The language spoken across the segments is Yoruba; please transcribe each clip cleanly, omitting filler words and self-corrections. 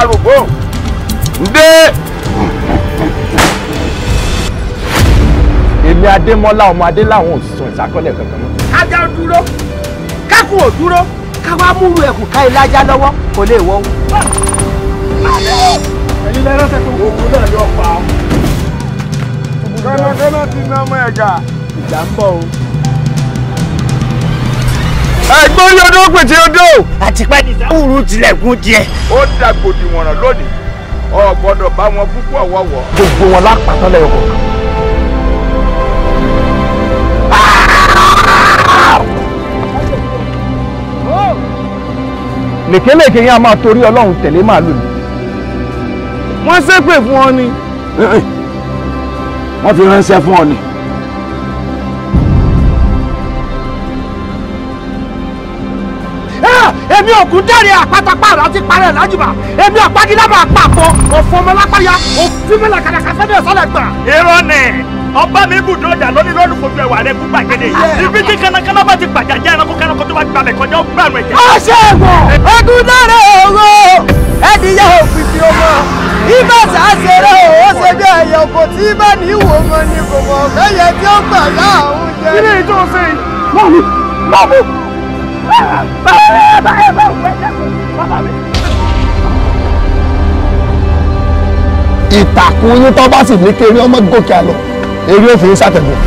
arúgbó ǹdé. Èmi Adémọ́lá ọmọ Adé làwọn ò sùn ìsákọ́lẹ̀ kankan mọ́. Kájà ó dúró, kákùn ò dúró, káwá múru ẹkùn ká ilé ajá lọ́wọ́ kò lè wọ́. Ẹ̀yin lẹ́rọ̀ tẹ̀sán. Ogun náà yóò pa ọ́. Kọ́nàkọ́nà ti ná ọmọ ẹ̀gà. Ìjà ń bọ̀ o. Ẹ̀gbọ́n yọdún ó pèsè odò. Àtìpẹ́ ní sáwùrú tilẹ̀kùn tiẹ̀. Ó dàgbòdì wọ̀nràn lónìí. O gbọ́dọ̀ bá wọn púpọ̀ wọ̀wọ̀. Gbogbo wọn lápàtàn lẹ́yọ̀ kọ̀ọ̀kan. Lèkélèké yẹn a máa torí Ọlọ́run tẹ̀lé màálù ni. Wọ́n ṣépè fún ọ ni. Wọ́n fi ránṣẹ́ fún ọ ni. Èmi ògùn dẹ́rẹ̀ àpátápàrọ̀ àti parẹ́ lájùbà. Èmi àpágilábà àpapọ̀ òfò ọmọlápáyà òfin mẹ́lẹ̀ kàkàkà fẹ́mi ọ̀sán gbà. Irọ́ ni ọba mi bùdó ọjà lónìí lónìí fojú ẹwà rẹ kú gbàgede. Ibi tí kánákáná bá ti gbàjà jẹ́ ẹranko kánákó tó bá gbàbẹ̀ kọjá ó gbàrún ẹ̀jẹ̀. Ó ṣe wọ̀ ogun dára òwò ẹ̀dìyẹ òfìfì ọmọ ibà sàṣẹrẹ òwò ṣe bí ẹyẹ kò tí bá ní ìwò mọ ni kò mọ̀ kẹ́yẹ tí ó gbà láàrún jẹ. Kí ni ìjọ ṣe yìí? Mọ̀mí mọ̀mí. Ìtàkùn yín tó bá sì ní kéré ọmọ gòkè àlọ eré òfin ṣàtẹ̀gùn.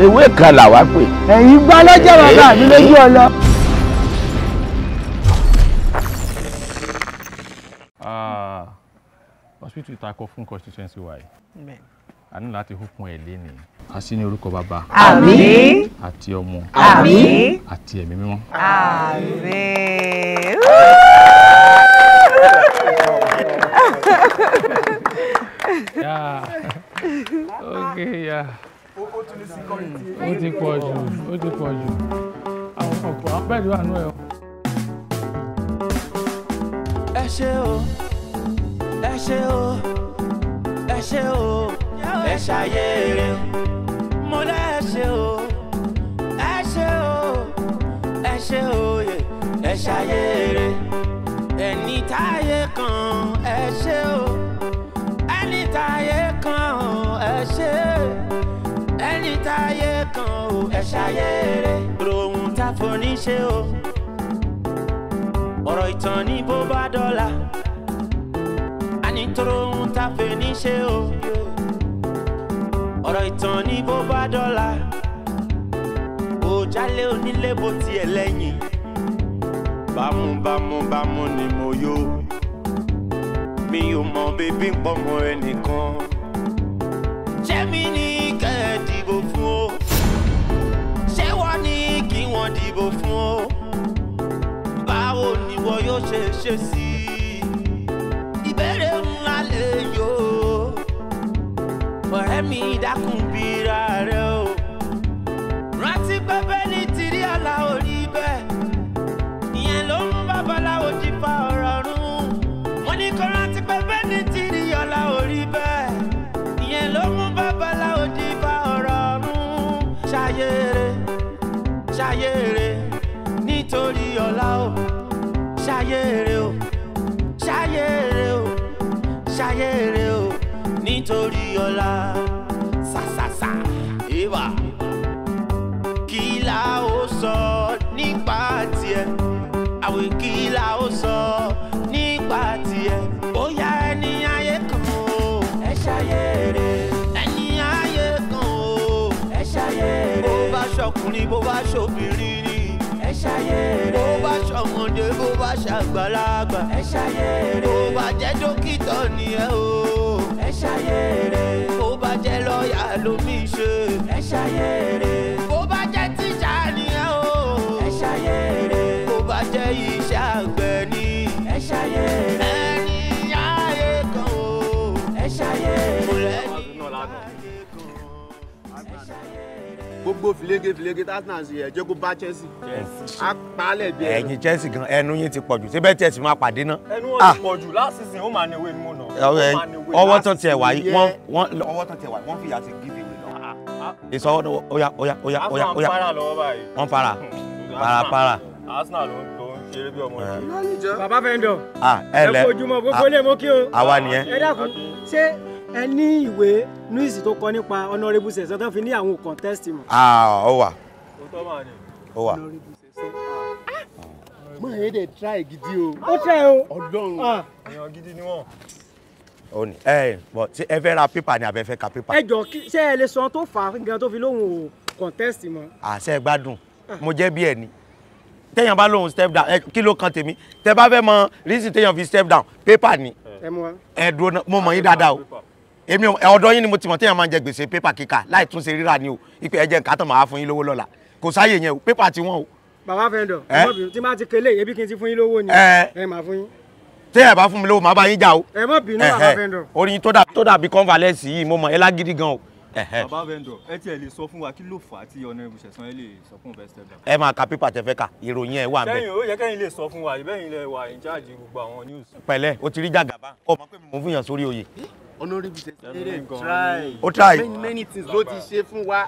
Ewé kan làwa pè. Ẹ̀yin gbọ́ lọ́jọ́ bàbá mi lójú ọlọ. Hospital ìtakọ fún constituency wa yìí a ní láti hókun ẹ̀ lé ní. A sì ní orúkọ bàbá. Àmín. Àti ọmọ. Àmín. Àti ẹ̀mí mímọ́. Àmín. Yeah. Okay, yeah. Ó ti pọ̀ jù, ó ti pọ̀ jù. Àwọn ọ̀pọ̀ àwọn bẹ́ẹ̀ ló wà nú ẹ̀ o. Ẹ ṣé o, ẹ ṣé o, ẹ ṣé o, ẹ ṣàyèrè. Mo lẹ́ ẹ ṣé o, ẹ ṣé o, ẹ ṣé o, ẹ ṣàyèrè. Ẹni táyé kan ẹ ṣé o, ẹni táyé kan ẹ ṣé, ẹni táyé kan o, ẹ ṣàyèrè. Rohun tá foni ṣe o, ọ̀rọ̀ ìtàn ní bó bá dọ́là. Àní toro ohun tá fẹ́ ní ṣe o, ọ̀rọ̀ ìtàn ní bó bá dọ́là. Òjálé onílé bó tiẹ̀ lẹ́yìn. Bámú bámú bámú ni mo yó. Mi ò mọ bébí ń pọ̀mọ́ ẹnìkan. Ṣé mi ní kẹ́ ẹ dìbò fún o? Ṣé wọ́n ní kí wọ́n dìbò fún o? Báwo ni wọ́n yóò ṣe ṣe sí i? Ìbéèrè ńlá lè yó. Ọ̀rẹ́ mi dákun bíra rẹ o. Rántí pé bẹ́ẹ̀ ni tìrí ọ̀la ò rí bẹ́ẹ̀. Ìyẹn ló mú babaláwo jí fa ọ̀rọ̀ run. Wọ́n ní kó rántí pé bẹ́ẹ̀ ni tìrí ọ̀la ò rí bẹ́ẹ̀. Ìyẹn ló mú babaláwo jí fa ọ̀rọ̀ run. Ṣayére, ṣayére, nítorí ọ̀la o. Ṣayére o, ṣayére o, ṣayére o, nítorí ọ̀la. Sàsàsà, ìwà. Kí la ó sọ nípa tiẹ̀? Àwẹ̀ kí la ó sọ nípa tiẹ̀? Bóyá ẹni ayé kan o. Ẹ ṣayére. Ẹni ayé kan o. Ẹ ṣayére. Bó bá ṣọkùnrin, bó bá ṣobìnrin ni. Ẹ ṣayére. Bó bá ṣọmọdé, bó bá ṣàgbàlagbà. Ẹ ṣayére. Bó bá jẹ́ dókítà ni ẹ o. Ẹ ṣayére. Bó bá jẹ́ lọ́ọ̀yà ló mi ṣe. Ẹ ṣayére. Bó bá jẹ́ tíṣà ni ẹ o. Ẹ ṣayére. Bó bá jẹ́ iṣẹ́ àgbẹ̀ ni. Ẹ ṣayére. Ẹni ayé kan o. Ẹ ṣayére. Mo lẹ́ni ayé kan. Ẹ ṣayére. Gbogbo Gbogbo filege filege Arsenal ṣe ẹ jẹ́ kó bá Chelsea. A palẹ̀ bí ẹran. Ẹ̀yin Chelsea gan ẹnu yín ti pọ̀ jù síbẹ̀ Chelsea máa pàdé náà. Ẹnu wọn ti pọ̀ jù last season ó máa ní ewé ni mo nà. Ọwọ́ tán tiẹ̀ wáyé wọ́n ọwọ́ tán tiẹ̀ wáyé wọ́n fìyà sí give away lọ. Ìsọwọ́ oya oya oya oya oya wọ́n fara para para. Arsenal ló ń ṣeré bí ọmọ ìlú. Bàbá Fẹ́ńdọ̀ ẹ kú ojúmọ́ gbogbo lè mú kí o. Àwa nìyẹn. Ẹ dákun ṣé ẹ ní ìwé news tó kọ nípa Honourable Sẹ̀san tó fi ní àwọn contest mọ́. Ó wà ó wà. Mọ èyí dẹ̀ try gidi o. Ó try o. Ọlọ́run. Èèyàn gidi ni wọ́n. Ó ní ẹ bọ ṣé ẹ fẹ́ ra pépà ni àbẹ fẹ́ ka pépà. Ẹ jọ ṣé ẹ lè sọ tó fà á gan tó fi lóhùn o contest mọ́. Àṣẹ gbádùn mo jẹ́ bí ẹ ni téèyàn bá lóhùn step down kí ló kan tèmi tẹ bá fẹ́ mọ reason téèyàn fi step down pépà ni ẹ dúró mo mọ̀ yín dáadáa o èmi ọ̀dọ̀ yín ni mo ti mọ̀ téèyàn máa ń jẹ gbèsè pépà kíkà láì túnṣe rírà ni o ìpè ẹ̀jẹ̀ nǹkan tó máa fún yín lówó lọ́la kò sáyè yẹn o pépà ti wọ́n o. Bàbá Fẹ́ńdọ̀ ọmọbìnrin tí máa ti kélé ebi kí n ti fún yín lówó ni ẹ máa fún yín. Téèyàn bá fún mi lówó màá bá yín jà o. Ẹ má bínú Bàbá Fẹ́ńdọ̀. Orin tó dàbí convalescence yìí mo mọ̀ ẹ lágídí gan o. Bàbá Fẹ́ńdọ̀ ẹ tiẹ̀ lè sọ fún wa kí ló fà á tí Honourable Sẹ̀san ẹ lè sọ fún òun step down. Ẹ máa ka pépà tẹ fẹ́ kà ìròyìn ẹ wà ń bẹ. Sẹ́yìn ó yẹ kẹ́yìn lè sọ fún wa ìbẹ́yìn lẹ wà in charge gbogbo àwọn news. Pẹ̀lẹ́ o ti rí jàgàbá ọmọ pé mo fún yàn sórí oyè. Honourable Sẹ̀san try. Ó try. Many many things ló ti ṣe fún wa.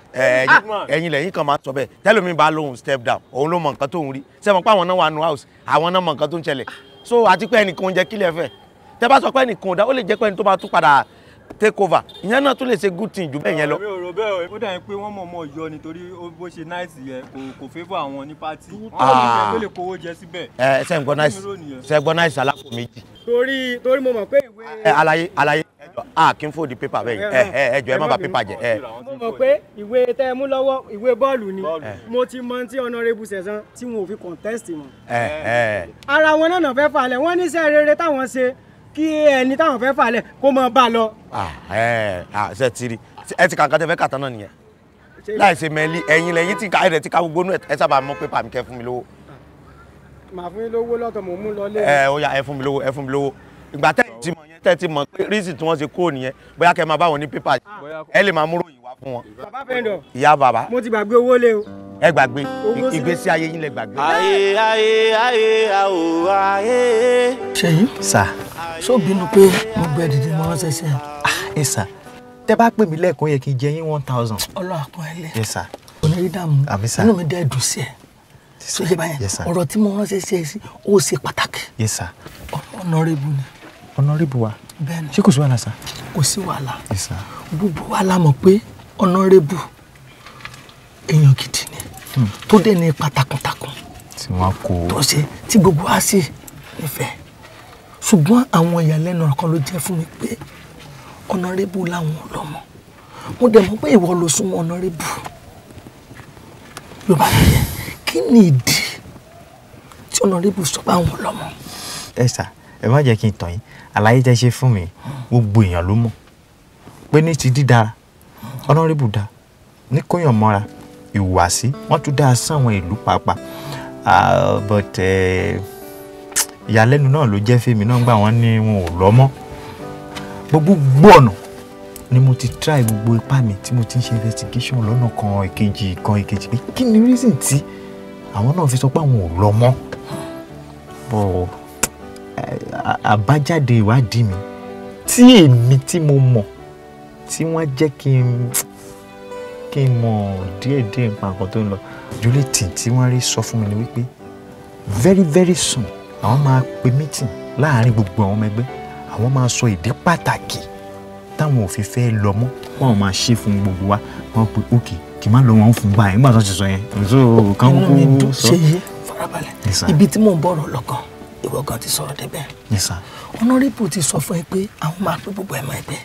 Ẹ̀yin lẹ́yìn kan máa sọ bẹ́ẹ̀ tẹ́lómi bá lóhùn step down òun ló mọ nǹkan tó ń rí sẹ́wọ̀n pé àwọn náà wà nù house àwọn náà mọ nǹkan tó ń ṣẹlẹ̀ so àti pé ẹnìkan jẹ́ kílẹ̀ fẹ́ tẹ́ bá sọ pé ẹnìkan ò dá ó lè jẹ́ pé ẹni tó bá tún padà take over ìyẹn náà tún lè ṣe good thing jù bẹ́ẹ̀ yẹn lọ. Mi ò rò bẹ́ẹ̀ o ó dàbí pé wọ́n mọ̀ọ́mọ̀ yọ nítorí bó ṣe náìsì yẹ kò favour àwọn ní pátì wọ́n lè fẹ́ tó lè kówó jẹ síbẹ̀. Ẹ ṣe ń gbọ́ náìsì ṣe gbọ́ náìsì alápò méjì. Torí mo mọ̀ pé ìwé. Ẹ alaye alaye ẹjọ a kì í fòdì pépà bẹ́ẹ̀ ẹ ẹjọ ẹ má bà pépà jẹ. Mo mọ̀ pé ìwé tẹ́ ẹ mú lọ́wọ́ ìwé bọ́ọ̀lù ni mo ti mọ tí Honourable Sẹ̀san tí wọn ò fi contest mọ́. Ara wọn náà fẹ́ falẹ̀ wọ́n níṣẹ́ rere táwọn ṣe kí ẹni táwọn fẹ́ falẹ̀ kó mọ bá lọ. Ṣe ti rí ẹ ti kàǹkà tẹ fẹ́ kàtà náà nìyẹn láì ṣe mẹ́lí ẹ̀yin lẹ́yìn tí ẹ ti ká gbogbo nú ẹ sábà mọ pépà mi kẹ́ fún mi lówó. Màá fún yín lówó lọ́tọ̀ mò ń mú lọ lé. Ẹ ó yá ẹ fún mi lówó ẹ fún mi lówó ìgbà tẹ́ ti mọ̀ yẹn tẹ́ ti mọ̀ pé rísì tí wọ́n ṣe kúrò nìyẹn bóyá kẹ́ máa bá wọn ní pépà ẹ lè máa múròyìn wá fún wọn. Bàbá Fẹ́ńdọ̀ ìyá bàbá mo ti gbàgbé owó lé o. Ẹ gbàgbé ìgbésí ayé yín lẹ gbàgbé. Ayé ayé ayé àwò ayé. Ṣèyí sà. Ṣó bínú pé mo gbẹ dìde mo ránṣẹ́ sí ẹ. Ẹ sà tẹ bá pè mí lẹ́ẹ̀kan yẹ kí n jẹ yín 1000. Ọlọ́run àpọ́n ẹ lé. Ẹ sà. Onírí dààmú àmín sà. Inú mi dẹ́ dùn sí ẹ. Ṣé ṣe báyẹn ọ̀rọ̀ tí mo ránṣẹ́ sí ẹ sí ó ṣe pàtàkì. Yes sà. Honourable ni. Honourable wa. Bẹ́ẹ̀ni. Ṣé kò sí wàhálà sà? Kò sí wàhálà. Yes sà. Gbogbo wa la mọ̀ pé Honourable èèyàn gidi ni tó dé ní ipa takuntakun. Tí wọ́n kó. Tó ṣe tí gbogbo wa sì nífẹ̀ẹ́ ṣùgbọ́n àwọn ìyàlẹ́nu kan ló jẹ́ fún mi pé Honourable làwọn ò lọ́mọ mo dẹ̀ mọ̀ pé ìwọ ló súnmọ́ Honourable yorùbá nìyẹn kí ni ìdí tí Honourable sọ pé àwọn ò lọ́mọ. Ẹ sà ẹ má jẹ́ kí n tàn yín àlàyé tẹ́ ṣe fún mi gbogbo èèyàn ló mọ̀ pé ní ti dídára Honourable dá ní kóyàn mọ́ra ìhùwàsí wọ́n tún dá sáwọn ìlú pàápàá but ìyàlẹ́nu náà ló jẹ́ fèmí náà gbà wọ́n ní wọn ò lọ́mọ gbogbo ọ̀nà ni mo ti try gbogbo ipá mi tí mo ti ń ṣe investigation lọ́nà kan ìkejì kan ìkejì pé kí ni reason tí àwọn náà fi sọ pé àwọn ò lọ́mọ bọ̀ àbájáde ìwádìí mi tí èmi tí mo mọ̀ tí wọ́n jẹ́ kí n mọ̀ díẹ̀díẹ̀ nípa nǹkan tó ń lọ juliet tí wọ́n rí sọ fún mi ni wípé very very soon àwọn máa pe meeting láàárín gbogbo àwọn ọmọ ẹgbẹ́ àwọn máa sọ ìdí pàtàkì táwọn ò fi fẹ́ lọ mọ́ wọn máa ṣe fún gbogbo wa wọn pe ok kì í má lọ wọn fún báyìí nígbà tó ti sọ yẹn so kàn inú mi kú dùn sọ. ṣe yé farabalẹ̀ ibi tí mò ń bọ̀rọ̀ lọ́kàn ìwọ gan ti sọ̀rọ̀ débẹ̀. Yes sir. Honourable ti sọ fún ẹ pé àwọn máa pé gbogbo ẹ̀mọ ẹgbẹ́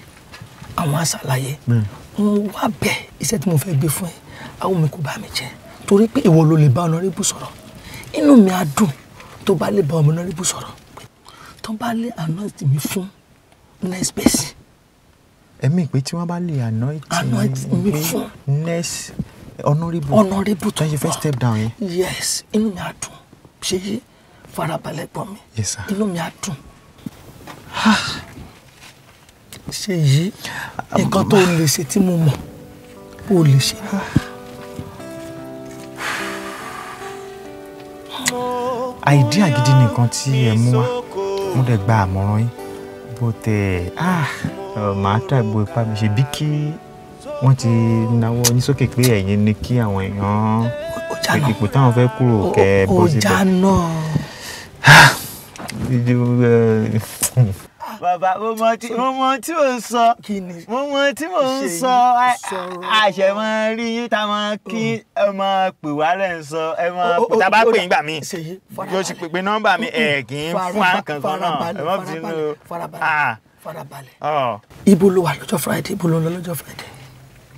àwọn aṣàlàyé ń wá bẹ̀ iṣẹ́ tí mo fẹ́ gbé fún ẹ àwọn mi kò bá mi jẹ torí pé ìwọ ló lè bá Honourable sọ̀rọ̀ inú mi á dùn tó bá lè bá Honourable sọ̀rọ̀ tó bá lè anoint mi fún next person. Ẹ̀mí pé tí wọ́n bá lè anoint mi fún next Honourable Honourable tó ń ṣe first step down yẹn. Yes, inú mi á dùn ṣe yé farabalẹ̀ gbọ́ mi. Yes sir. Inú mi á dùn. Ṣe yí nǹkan tó lè ṣe tí mo mọ̀ ó lè ṣe. Idea gidi nìkan tí ẹ mú wá, mo dẹ̀ gba àmọ̀ràn yín, but màá dàgbò ipá mi ṣe bí kí wọ́n ti náwó yín sókè pé ẹ̀yin ni kí àwọn èèyàn ipò táwọn fẹ́ kúrò kẹ́ bọ́ síbẹ̀. Ọjà náà. Bàbá, mo mọ tí mo ń sọ, mo mọ tí mo ń sọ, àṣẹ máa rí yín tá a máa kí ẹ máa pè wá lẹ́ ń sọ, ẹ máa pè tá a bá pè yín gbà mí yóò sì pè nọ́mbà mi, ẹ kì í fún àǹkankan náà, ẹ má bínú. Farabalẹ̀. Ibo ló wà lọ́jọ́ Friday? Ibo ló ń lọ lọ́jọ́ Friday?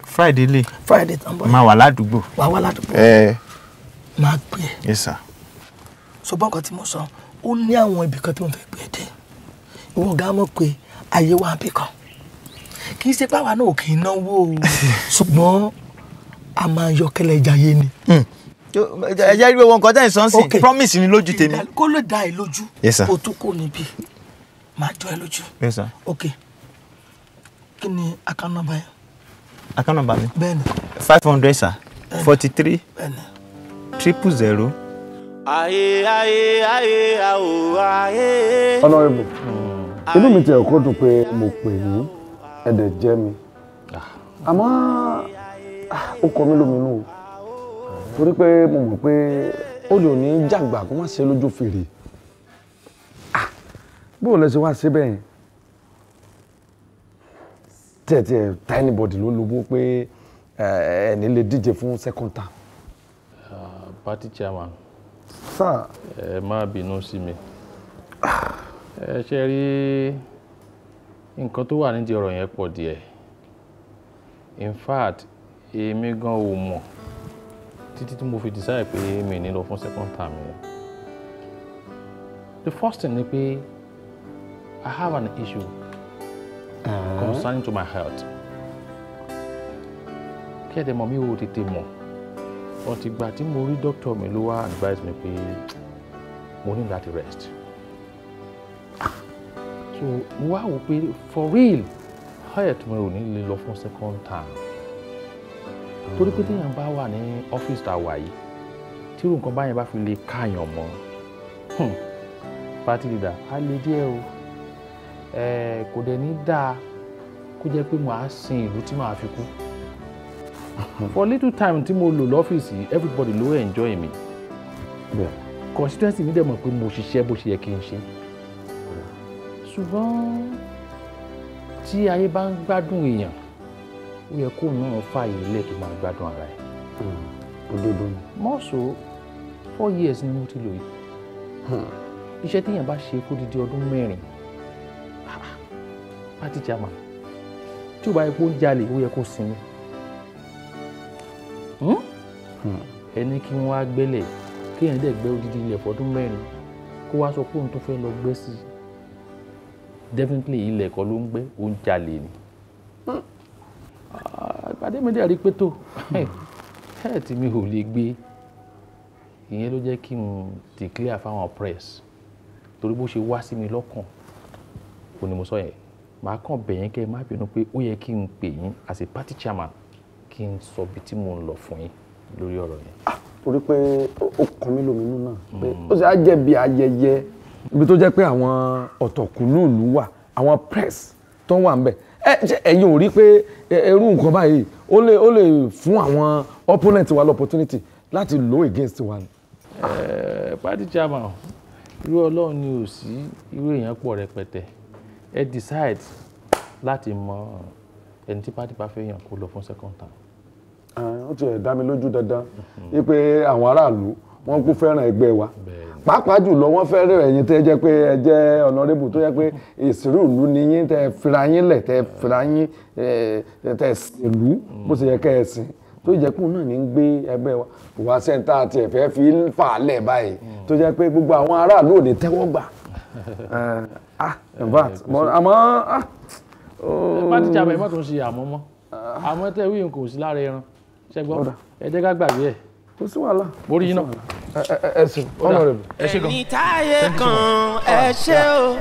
Friday lè. Friday tán bọ̀. Máa wà ládùúgbò. Wà wà ládùúgbò. Máa pè é. Yes sir. Ṣùgbọ́n nǹkan tí mo sọ, ó ní àwọn ibì kan tí mo fẹ́ pè é dé. Ìwọ ọ̀gá mọ̀ pé ayé wa bì kan. Kì í ṣe pé àwa náà kì í náwó o, ṣùgbọ́n a máa yọ kẹlẹ̀ jayé ni. Ẹ jẹ́ rí gbogbo nǹkan tẹ́ ẹ̀ sọ́n sí, promise ni lójú tèmi. Kó lè dá ẹ lójú. Yes sir. Kó tó kó níbí, máa jọ ẹ lójú. Yes sir. Ok, kí ni account number yẹn? Account number mi? Bẹ́ẹ̀ni. 500 sir, 43 Bẹ́ẹ̀ni. 000. Ayé ayé ayé àwò ayé. Honourable, inú mi ti ẹ̀kọ́ dùn pé mo pè yín, ẹ dẹ̀ jẹ́ mi, àmọ́ ó kọ mí lóminú o, torí pé mo mọ̀ pé ó lè ní jàgbà kó má ṣe lójú fèrè. Bó o lẹ ṣe wá ṣe bẹ́ẹ̀ tiẹ̀ ta anybody ló lobó pé ẹni lè díje fún second term. Party chairman. Sir. Ẹ má bínú sí mi. Ẹ ṣe rí nǹkan tó wà nídìí ọ̀rọ̀ yẹn pọ̀ díẹ̀. In fact, èmi gan ò mọ̀ títí tí mo fi decide pé mi ní lọ fún second term yẹn. The first thing ni pé I have an issue concerning to my health. Kí ẹ dẹ̀ mọ̀ mi ò tètè mọ̀. Ọtìgbà tí mo rí doctor mi ló wá advise mi pé mo ní láti rest. So mo wá wò pé for real health mi ò ní lè lọ fún second term. Torí pé téèyàn bá wà ní ọ́fíìsì tá a wà yìí, tí irú nǹkan báyẹn bá fi lè káàyàn mọ́, party leader á lè díẹ̀ o. Kò dẹ̀ ní dáa kó jẹ́ pé màá sin ìlú tí màá fi kú. For little time tí mo lò lọ́fíìsì, everybody ló enjoy mi. Constituency mi dẹ̀ mọ̀ pé mo ṣiṣẹ́ bó ṣe yẹ kí n ṣe. Ṣùgbọ́n tí ayé bá ń gbádùn èèyàn, ó yẹ kó náà fààyè ilé tó máa gbádùn ara ẹ̀. Òdodo ni. More so, 4 years ni mo ti lò yìí. Iṣẹ́ téèyàn bá ṣe fódìdí ọdún 4, party chairman, tí ó bá yẹ kó ń jalè, ó yẹ kó sinmi. Ẹni kí wọ́n á gbẹ́lẹ̀, kéèyàn dẹ̀ gbẹ́ odidi ilẹ̀ fọdún 4, kó wá sọ pé òun tó fẹ́ lọ gbẹ́ sí. Definitely ilẹ̀ kọ́ ló ń gbẹ́, ó ń jalè ni. Ìpàdé mi dẹ̀ rí pé tó health mi ò lè gbé. Ìyẹn ló jẹ́ kí n declare fáwọn press, torí bó ṣe wá sí mi lọ́kàn kò ní mo sọ yẹn. Màá kàn bẹ̀ yín kẹ́ ẹ má bínú pé ó yẹ kí n pè yín as a party chairman kí n sọ bí tí mò ń lọ fún yín lórí ọ̀rọ̀ yẹn. Torí pé ó kàn mí lóminú náà pé ó ṣe á jẹ̀bi ayẹyẹ ibi tó jẹ́ pé àwọn ọ̀tọ̀kùlúùlú wà, àwọn press tó wà ńbẹ̀. Ẹ ṣe ẹ̀yin ò rí pé irú nǹkan báyìí ó lè fún àwọn opponent wa l'opportunity láti lò against wa ni. Party chairman, irú Ọlọ́run ni ò sí, irú èèyàn pọ̀ rẹpẹtẹ. Ẹ decide láti mọ ẹni tí party bá fẹ́ yàn kó lọ fún second term. Ó ti ẹ̀ dá mi lójú dandan wípé àwọn aráàlú wọ́n kú fẹ́ràn ẹgbẹ́ wa, pàápàá jùlọ wọ́n fẹ́ràn ẹ̀yin tẹ́ jẹ́ pé ẹ jẹ́ honorable tó jẹ́ pé ìṣirò ìlú ni yín, tẹ́ fira yín lẹ̀, tẹ́ fira yín, tẹ́ ìlú bó ṣe yẹ kẹ́ ẹ sìn, tó jẹ́ pé òun náà ní ń gbé ẹgbẹ́ wa kò wá sẹ́ńtà àti ẹ̀fẹ́ fi fà á lẹ̀ báyìí tó jẹ́ pé gbogbo àwọn aráàlú ò ní tẹ́wọ́ gbà. In fact, àmọ́. Party chairman, ẹ má tún ṣe àmọ́ mọ́, àmọ́ tẹ́ wí nǹkan ò sí lára ẹran, ṣẹ́gbọ́n ẹ jẹ́ ká gbàgbé ẹ̀. Kò sí wàhálà. Mo rí yín náà. Ẹ ṣe honourable. Ẹ ṣe gan. Ẹni táyé kan ẹ ṣe o,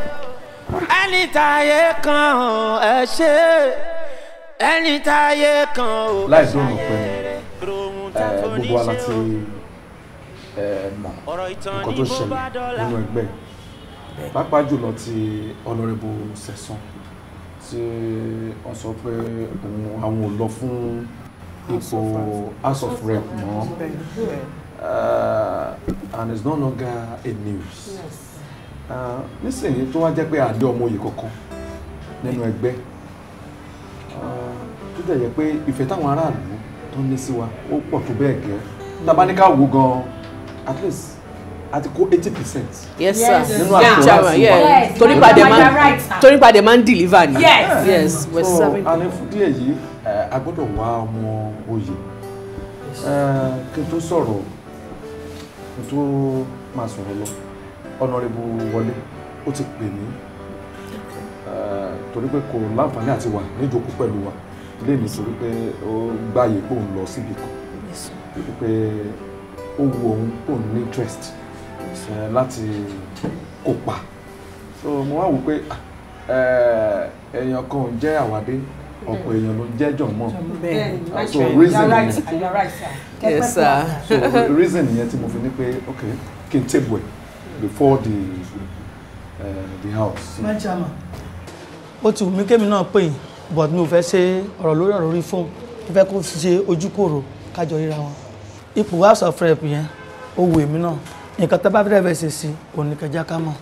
ẹni táyé kan ẹ ṣe, ẹni táyé kan o. Láì dóònù pé gbogbo wa láti ẹ mọ̀ nǹkan tó ṣẹlẹ̀ nínú ẹgbẹ́, pàápàá jùlọ ti Honourable Sẹ̀san tí wọ́n sọ pé àwọn ò lọ fún ipò House of Rep mọ́, and it's no longer a news. Nísìnyí tó wá jẹ́ pé àdé ọmọ oyè kankan nínú ẹgbẹ́, tó dẹ̀ yẹ pé ìfẹ́ táwọn aráàlú tó ní sí wa ó pọ̀ tó bẹ́ẹ̀ gẹ́, tá a bá ní ká wò gan-an, at least a ti kó 80%. Yes sir. Nínú assurance wa. Torí padà máa ń deliver ni. Yes, yes, we're serving. So a ní fún díẹ̀ yìí, a gbọ́dọ̀ wá ọmọ oyè. Kí n tó sọ̀rọ̀, kí n tó máa sọ̀rọ̀ lọ, Honourable Wọlé ó ti pè mí torí pé kò láǹfààní àti wà níjókòó pẹ̀lú wa lémi, torí pé ó gbààyè pé òun lọ síbi kan, torí pé ó wu òun pé òun ní interest láti kópa. So mo wá wò pé èèyàn kan ò ń jẹ́ àwádé, ọ̀pọ̀ èèyàn ló ń jẹ́ jọ̀mọ́. So reason nìyẹn. Yes sir. So reason nìyẹn tí mo fi ní pé ok, kí n table ẹ̀ before the house. My chairman, ó ti wù mí kémi náà pè yín, but mi ò fẹ́ ṣe ọ̀rọ̀ lórí ọ̀rọ̀ orí fóònù, mo fẹ́ kó ṣe ojúkòrò kájọ ríra wọn. Ipò House of Rep yẹn ó wù èmi náà, nǹkan tó bá fẹ́rẹ̀ fẹ́ ṣe sí òun ní kẹjá ká mọ̀.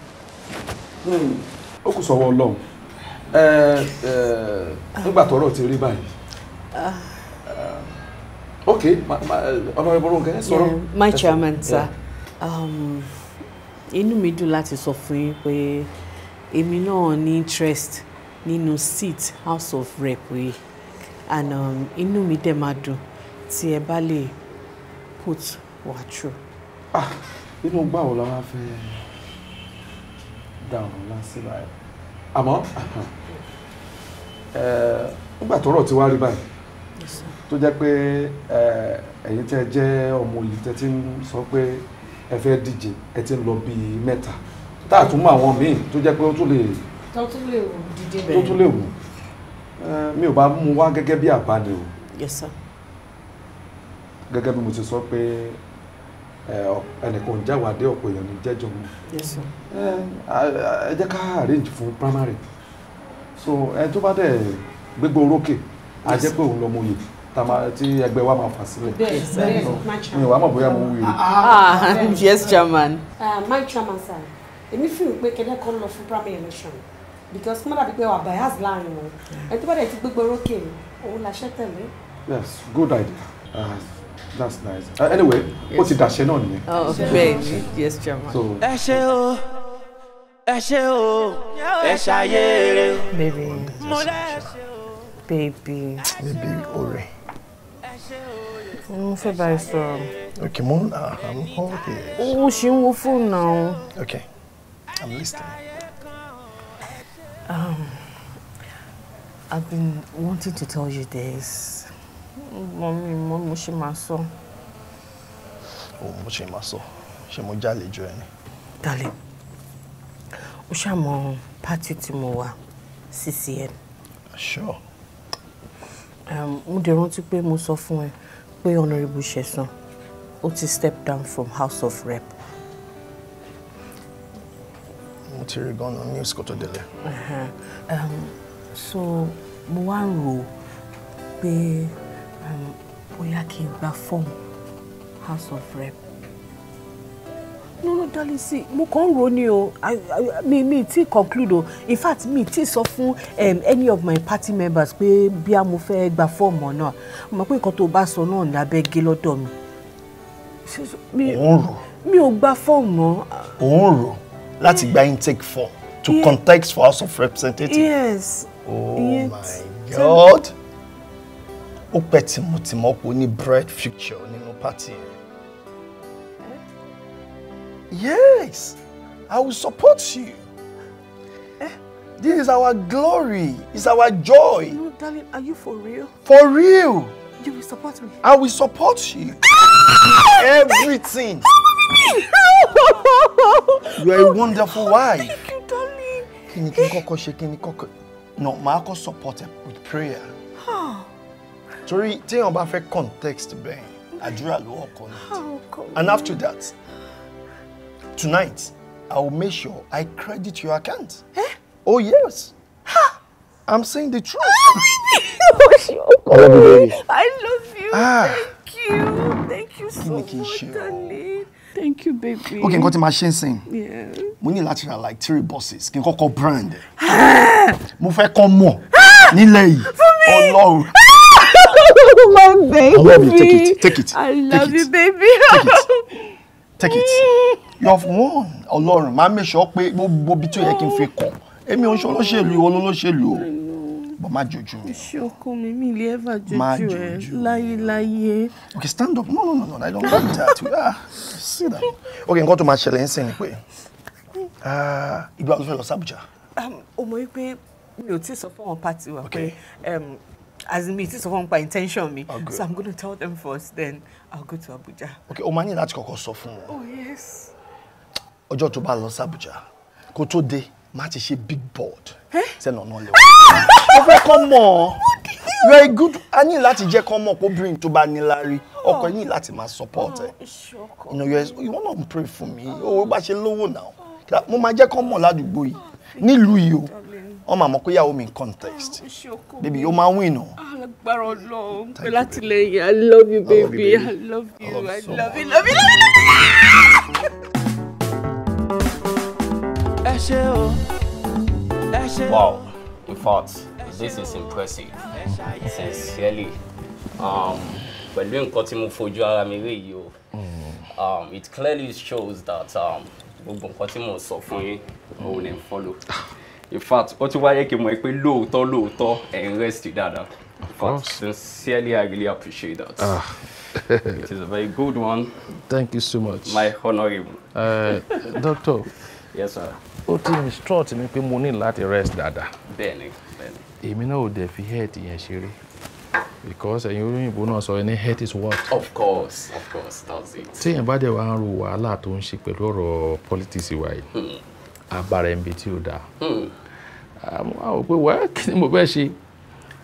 Ó kù sọ́wọ́ Ọlọ́run. Nígbà tọ́rọ̀ ti rí báyìí, ok, Honourable Ronke ẹ sọ̀rọ̀. My chairman sir, inú mi dùn láti sọ fún yín pé èmi náà ní interest nínú seat House of Rep yìí, and inú mi dẹ̀ máa dùn tí ẹ bá lè put wa through. Ah, inú gbà wo la wá fẹ́ dá ọ̀rọ̀ lásì báyìí? Àmọ́ nígbà tọ́rọ̀ ti wá rí báyìí, tó jẹ́ pé ẹ̀yin tẹ́ jẹ́ ọmọ yìí tẹ́ ti ń sọ pé ẹ fẹ́ díje, ẹ ti ń lọ bíi mẹ́ta, tá a tún mọ àwọn míì tó jẹ́ pé ó tún lè tó tún lè wù, mi ò bá mú wá gẹ́gẹ́ bí àbá ni o. Yes sir. Gẹ́gẹ́ bí mo ti sọ pé ẹnìkan ń jáwádé, ọ̀pọ̀ èèyàn ní jẹ́jọ́ mu. Yes sir. Ẹ jẹ́ ká arrange fún primary, so ẹ tó bá dẹ̀ gbégbó orókè a jẹ́ pé òun lọ́mọ oyè tí ẹgbẹ́ wa máa fà sílẹ̀. Mi ò wá mọ̀ bóyá mo wí rí. Yes chairman. My chairman sir, èmi feel pé kẹ́lẹ́ kan lọ fún primary election because kí wọ́n dàbí pé wà bias láàrin wọn, ẹ tó bá dẹ̀ ti gbégbó orókè òun la ṣẹ́ tẹ̀lé. Yes, good idea. That's nice. Anyway, ó ti dàṣẹ náà nìyẹn. Oh, bẹ́ẹ̀ni, yes chairman. Ẹ ṣé o, ẹ ṣé o, ẹ ṣàyèrè. Baby, baby. Baby, ọ̀rẹ́. Mo fẹ́ bá ẹ sọ̀rọ̀. Okay, mo I'm okay. Ó ṣì ń wo fóònù náà. Okay, I'm listening. I've been wanting to tell you this. Mọ̀mí, mo ṣe máa sọ. Ó mo ṣe máa sọ. Ṣé mo jálejò ẹ ni? Darling, ó ṣàmọ̀ pátì tí mo wà, CCM. Sure. Mo dẹ̀ rántí pé mo sọ fún ẹ pé Honourable Ṣẹ̀san ó ti step down from House of Rep. Mo ti rí gan-an news kó tó délé. So mo wá ń rò pé bóyá kí n gba form House of Rep. No, no, darling, see, mo kàn ń rò ní o. Mi ti conclude o. In fact, mi ti sọ fún any of my party members pé bí a mo fẹ́ gba fọ́ọ̀mù náà. Mo mọ̀ pé nǹkan tó bá sọ náà ní abẹ́ gé lọ́dọ̀ mi. Òun rò. Mi ò gba fọ́ọ̀mù mọ́. Òun rò láti gba intake form to contest for House of Representatives. Yes. Oh my God. Ó pẹ́ tí mo ti mọ̀ pé ó ní bright future nínú party yẹn. Yes, I will support you. This is our glory. It's our joy. No, darling, are you for real? For real. You will support me. I will support you. Everything. You are a wonderful wife. Thank you, darling. Kí ni kí n kọ́kọ́ ṣe, kí ni kọ́kọ́? No, màá kọ́ support with prayer. Torí téèyàn bá fẹ́ context bẹ́ẹ̀, àdúrà ló ọkọ ní. And after that, Tonight, I will make sure I credit your account. Eh? Oh yes. Ha! I'm saying the truth. I love you, baby. I love you. Ah. Thank you. Thank you so much, darling. Thank you, baby. Okay, nǹkan tí màá ṣe ń sìn. Yeah. Mo ní láti ra like 3 buses kí n kọ́kọ́ brand ẹ̀. Mo fẹ́ kọ́ mọ̀ nílẹ̀ yìí. Ọlọ́run. My baby. I love you. Take it. Take it. I love you, baby. Take it. Take it. You have won. Ọlọ́run, máa make sure pé gbogbo ibi tó yẹ kí n fi kàn. Èmi ò ń ṣe olóṣèlú, ìwọ lolóṣèlú o. But má jojú mi. Ṣé ọkọ mi mi lè ever Má jojú ẹ jojú. láyé láyé. Okay, stand up. No, no, no, no. I don't like that. Ah, sit down. Okay, nǹkan tó máa ṣẹlẹ̀ ń sìn ni pé ìgbà wo ló fẹ́ lọ sí Abuja? Ó mọ̀ wípé mi ò tí sọ fún àwọn party wa pé as in mi ò tí sọ fún wọn pa intention mi. Oh, good. So I'm gonna tell them first, then I'll go to Abuja. Okay, o máa ní láti kọ́kọ́ sọ fún wọn. Oh yes. Ọjọ́ tó bá lọ sí Abuja, kó tó dé, má ti ṣe big board. Sẹ́nu ọ̀nà lẹ́wọ̀. Mo fẹ́ kọ́ mọ̀ ọ́. Very good. A ní láti jẹ́ kọ́ mọ̀ pé obìnrin tó bá níláárí, ọkọ ẹ ní láti máa support ẹ. You know, you wanna pray for me. Owó bá ṣe lówó náà. Mo máa jẹ́ kọ́ mọ̀ ládùúgbò yìí. Nílùú yìí o. Wọ́n máa mọ̀ pé ìyàwó mi in contest. Baby, ó máa win o. Alágbára Ọlọ́run pẹ̀lú àtìlẹ́yìn. I love you, baby. I love you. I love you. Love you. Love you. Ẹ ṣé o. Ẹ ṣé o. Wow, in fact, this is impressive. Sincerely. Pẹ̀lú nǹkan tí mo fojú ara mi rí yìí o, it clearly shows that gbogbo nǹkan tí mo sọ fún yín, òun ni ń follow. In fact, ó tún wáyé kí n mọ̀ pé lóòótọ́ lóòótọ́ ẹ̀ ń rest dáadáa. In fact, sincerely, I really appreciate that. Ah. It is a very good one. Thank you so much. My honorable. Doctor. Yes, sir. Ó ti instruct mi pé mo ní láti rest dáadáa. Bẹ́ẹ̀ni, bẹ́ẹ̀ni. Èmi náà ò dẹ̀ fi health yẹn ṣeré. Because ẹ̀yin olóyìnbó náà sọ ẹni health is wealth. Of course, that's it. Téèyàn bá dẹ̀ wá ń ro wàhálà tó ń ṣe pẹ̀lú ọ̀rọ̀ politics wa yìí, abára ẹ̀mí tí ò dáa. Àmọ́ a ò pé wẹ́ kí ni mo fẹ́ ṣe?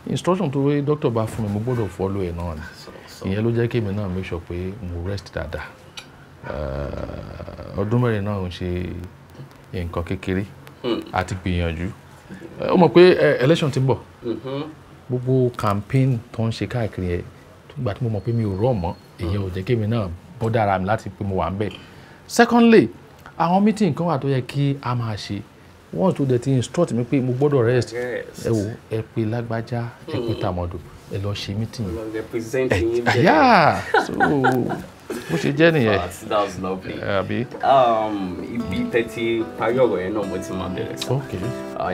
Instruction tó wé doctor bá fún mi, mo gbọ́dọ̀ follow ẹ̀ náà ni. Ìyẹn ló jẹ́ kí èmi náà make sure pé mo rest dáadáa. Ọdún mẹ́rin náà ń ṣe nǹkan kékeré àti gbìyànjú. Ó mọ̀ pé election ti ń bọ̀. Gbogbo campaign tó ń ṣe káàkiri yẹn, ìgbà tí mo mọ̀ pé mi ò rọ̀ mọ́, ìyẹn ò jẹ́ kí èmi náà bọ́ dára mi láti pé mo wà ń bẹ̀. Secondly, àwọn meeting kan wà tó yẹ kí a máa ṣe. Wọ́n tó dẹ̀ ti instruct mi pé mo gbọ́dọ̀ rest. Ẹ wo, ẹ pe lágbájá, ẹ pe tàmọ̀dò, ẹ lọ ṣe meeting. Yeah, so bó ṣe jẹ́ nìyẹn. That's lovely. Àbí? Ibi tẹ́tí parí ọ̀rọ̀ yẹn náà mo ti máa bẹ̀rẹ̀ sí. Okay.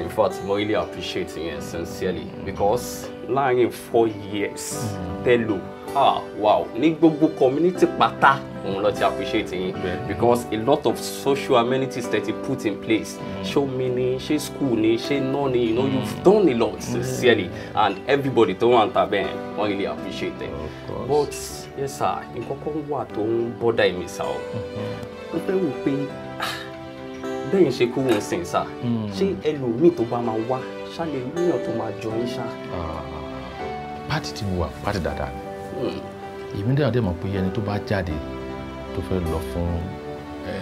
In fact, mo really appreciate yẹn sincerely because láàárín 4 years tẹ́ lò, ah wow, ní gbogbo community pátá òun ló ti appreciate yín because a lot of social amenities that you put in place, ṣé omi ni, ṣé school ni, ṣé iná ni, you know, you've done a lot sincerely and everybody tó wà ń ta bẹ́ẹ̀ wọ́n really appreciate it. But yes sir, nǹkan kan wà tó ń bọ́dà èmi sá o. Mo fẹ́ wò pé bẹ́ẹ̀ ń ṣe kúrò ń sìn sá, ṣé ẹlòmíì tó bá máa wá ṣá lè ríyàn tó máa jọ yín ṣá? Pátì tí mo wà, pátì dáadáa ni. Èmi dẹ̀ dẹ̀ mọ̀ pé ẹni tó bá jáde tó fẹ́ lọ fún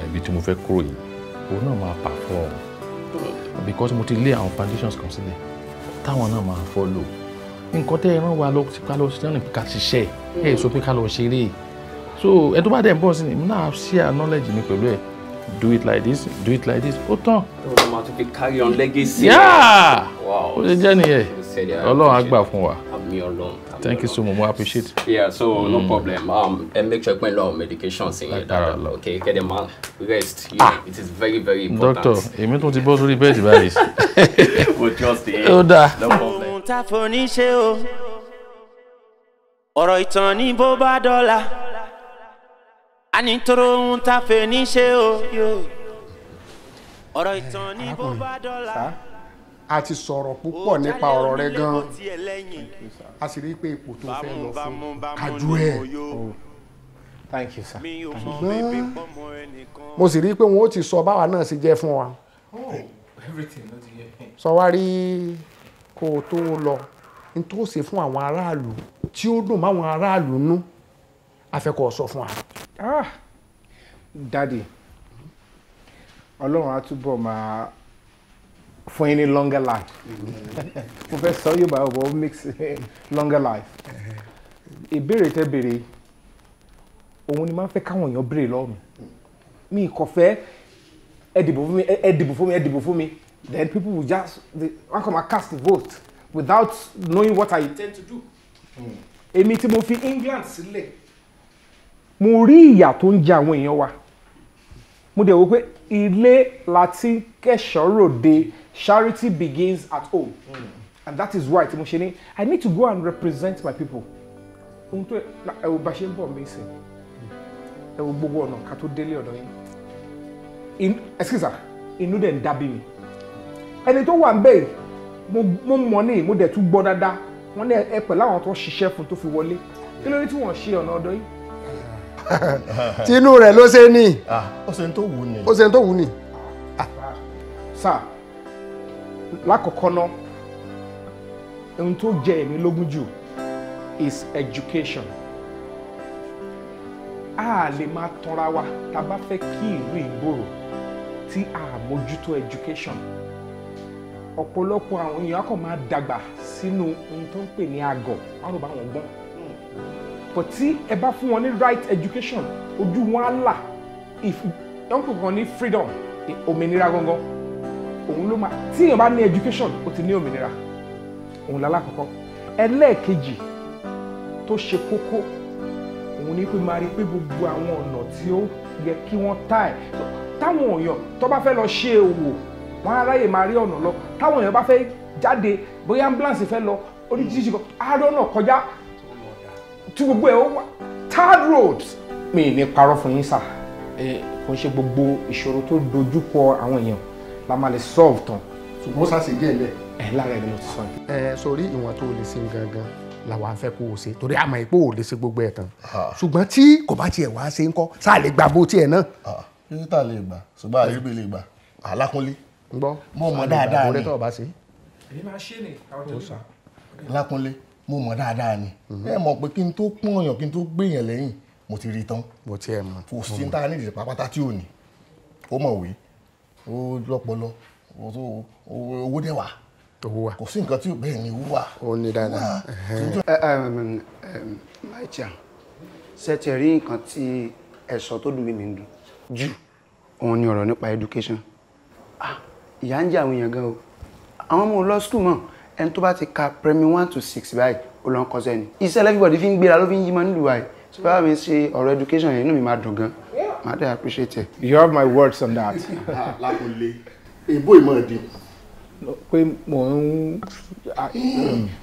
ibi tí mo fẹ́ kúrò yìí, òun náà máa perform because mo ti lé àwọn foundations kan sílẹ̀ táwọn náà máa follow. Nǹkan tẹ́ ẹ rán wa lọ sí ká lọ sí náà ká ṣiṣẹ́ ẹ sọ pé ká lọ ṣeré. So ẹ tó bá dẹ̀ ń bọ̀ sí ni, èmi náà share knowledge mi pẹ̀lú ẹ̀. Do it like this, do it like this, ó tán. Tó máa tún fi carry on legacy. Yeah! Wow. Ó ṣe jẹ́ nìyẹn. Ọlọ́run á gbà fún wa. Àmín Ọlọ́run. Thank you so much, mo appreciate. Yeah, so no problem. And make sure pé lọ medication sí yẹn dáadáa. Okay, kẹ́dẹ̀ máa rest. You know, it is very very important. Doctor, èmi tún ti bọ́ sórí bẹ́ẹ̀dì báyìí. Mo trust you. Ó dáa. No problem. Ohun tá foni ṣe o, ọ̀rọ̀ ìtàn ní bó bá dọ́là. Àní tóró ohun tá feni ṣe o, ọ̀rọ̀ ìtàn ní bó bá dọ́là. A ti sọ̀rọ̀ púpọ̀ nípa ọ̀rọ̀ rẹ gan-an, a sì rí i pé ipò tó fẹ́ lọ fún kájú ẹ̀. Thank you, sir. Ṣùgbọ́n mo sì rí i pé wọn ó ti sọ báwa náà ṣe jẹ́ fún wa. Everything ló ti yẹ. Sọ wá rí kó o tó lọ n tó ṣe fún àwọn aráàlú tí ó dùn máwọn aráàlú nú, a fẹ́ kó o sọ fún wa. Daddy, Ọlọ́run á túbọ̀ máa fún yín ní longer life. Mo fẹ́ sọ Yorùbá ọ̀bọ̀ mix longer life. Ìbéèrè tẹ́ béèrè, òun ni máa ń fẹ́ káwọn èèyàn béèrè lọ́wọ́ mi. Mi kò fẹ́ ẹ dìbò fún mi, ẹ dìbò fún mi, ẹ dìbò fún mi. Then people will just wọ́n kàn máa cast the vote without knowing what I intend to do. Èmi tí mo fi England sílẹ̀, mo rí ìyà tó ń jẹ àwọn èèyàn wa. Mo dẹ̀ wò pé ilé láti kẹ́ṣọ̀ọ́ ròde, charity begins at home. And that is why tí mo ṣe ní I need to go and represent my people. Ohun tó ẹ wo bá ṣe ń bọ̀ mí sìn, ẹ wo gbogbo ọ̀nà ká tó délé ọ̀dọ̀ yín. Excuse me, inú dẹ̀ ń dábí mi. Ẹni tó wà ń bẹ̀ yìí, mo mọ̀ ní mo dẹ̀ tún gbọ́ dáadáa. Wọ́n ní ẹ pẹ̀lú àwọn tó ṣiṣẹ́ fún tó fi wọlé. Kí ló dé tí wọ́n ṣe ọ̀nà ọ̀dọ̀ yìí? Tinú rẹ̀ ló ṣe ní. Ó ṣe ń tó wù ní. Ó ṣe ń tó wù ní. Sir, lákọ̀ọ́kọ́ ná, ohun tó jẹ èmi lógún jù is education. A lè máa tanra wa tá a bá fẹ́ kí ìlú ìgboro tí a mójútó education. Ọ̀pọ̀lọpọ̀ àwọn èèyàn kàn máa dàgbà sínú ohun tó ń pè ní àgọ̀, wọ́n rò bá wọn gbọ́n. But tí ẹ bá fún wọn ní right education, ojú wọn á là. If wọ́n pè kàn ní freedom, òmìnira gangan, òun ló máa tí èèyàn bá ní education, ó ti ní òmìnira. Òun lálákọ̀ọ́kọ́. Ẹlẹ́ẹ̀kejì tó ṣe kókó, òun ní pé máa rí pé gbogbo àwọn ọ̀nà tí ó yẹ kí wọ́n tá ẹ̀. Táwọn èèyàn tó bá fẹ́ lọ ṣe òwò, wọ́n á ráyè máa rí ọ̀nà lọ. Táwọn èèyàn bá fẹ́ jáde, bóyá ambulance fẹ́ lọ, oríṣiríṣi kan, á rí ọ̀nà kọjá tí gbogbo ẹ̀ ó wà. Third road. Mi ní parọ́ fún yín sà, kò ń ṣe gbogbo ìṣòro tó dojú kọ àwọn èèyàn la máa lè solve tán. Ṣùgbọ́n ó ṣàṣe díẹ̀ lẹ̀. Ẹ lára ẹ ni mo ti sọ yìí. Ẹ sórí ìwọ̀n tó lè ṣe gangan làwọn afẹ́ kó o ṣe, torí àmọ́ ìpò ò lè ṣe gbogbo ẹ̀ tán. Ṣùgbọ́n tí kò bá tiẹ̀ wá ṣe ń kọ́, sáà lè gba bó tiẹ̀ náà. Pírítà lè gbà, ṣùgbọ́n àyíbí lè gbà. Alákúnlé. Ń gbọ́. Mo mọ̀ dáadáa ni. Èyí máa ṣe ni àwọn tó sà. Lákúnlé, mo mọ̀ dáadáa ni. Ẹ mọ̀ pé kí n tó pọ́n ọ̀yàn, kí n tó gbéyàn lẹ́yìn, mo ti rí tán. Mo tiẹ̀ mọ̀. Kò sí ní ta ní ìdìbò pátá tí ò ní. Ó mọ̀wé, ó lọ́pọlọ, owó dẹ̀ wà. Owó wà. Kò sí nǹkan tí bẹ́ẹ̀ ni owó wà. Ó ní dáadáa. My chair, ṣe ti rí nǹkan tí ẹ sọ tó dùn mí mi ń dùn jù, òun ni ọ̀rọ̀ nípa education. Ìyà ń jẹ àwọn èèyàn gan o. Àwọn ọmọ ò lọ school mọ́, ẹni tó bá ti ka primary 1 to 6 báyìí, ó lọ ń kọ́ṣẹ́ ni. Iṣẹ́ everybody fi ń gbéra ló fi ń yí mọ́ nílùú báyìí. So bá mi ṣe ọ̀rọ̀ education yẹn, inú mi máa dùn gan. Màá dẹ̀ appreciate it. You have my words on that. Lákúnlé, èbó ìmọ̀ ẹ̀dín. Pé mò ń.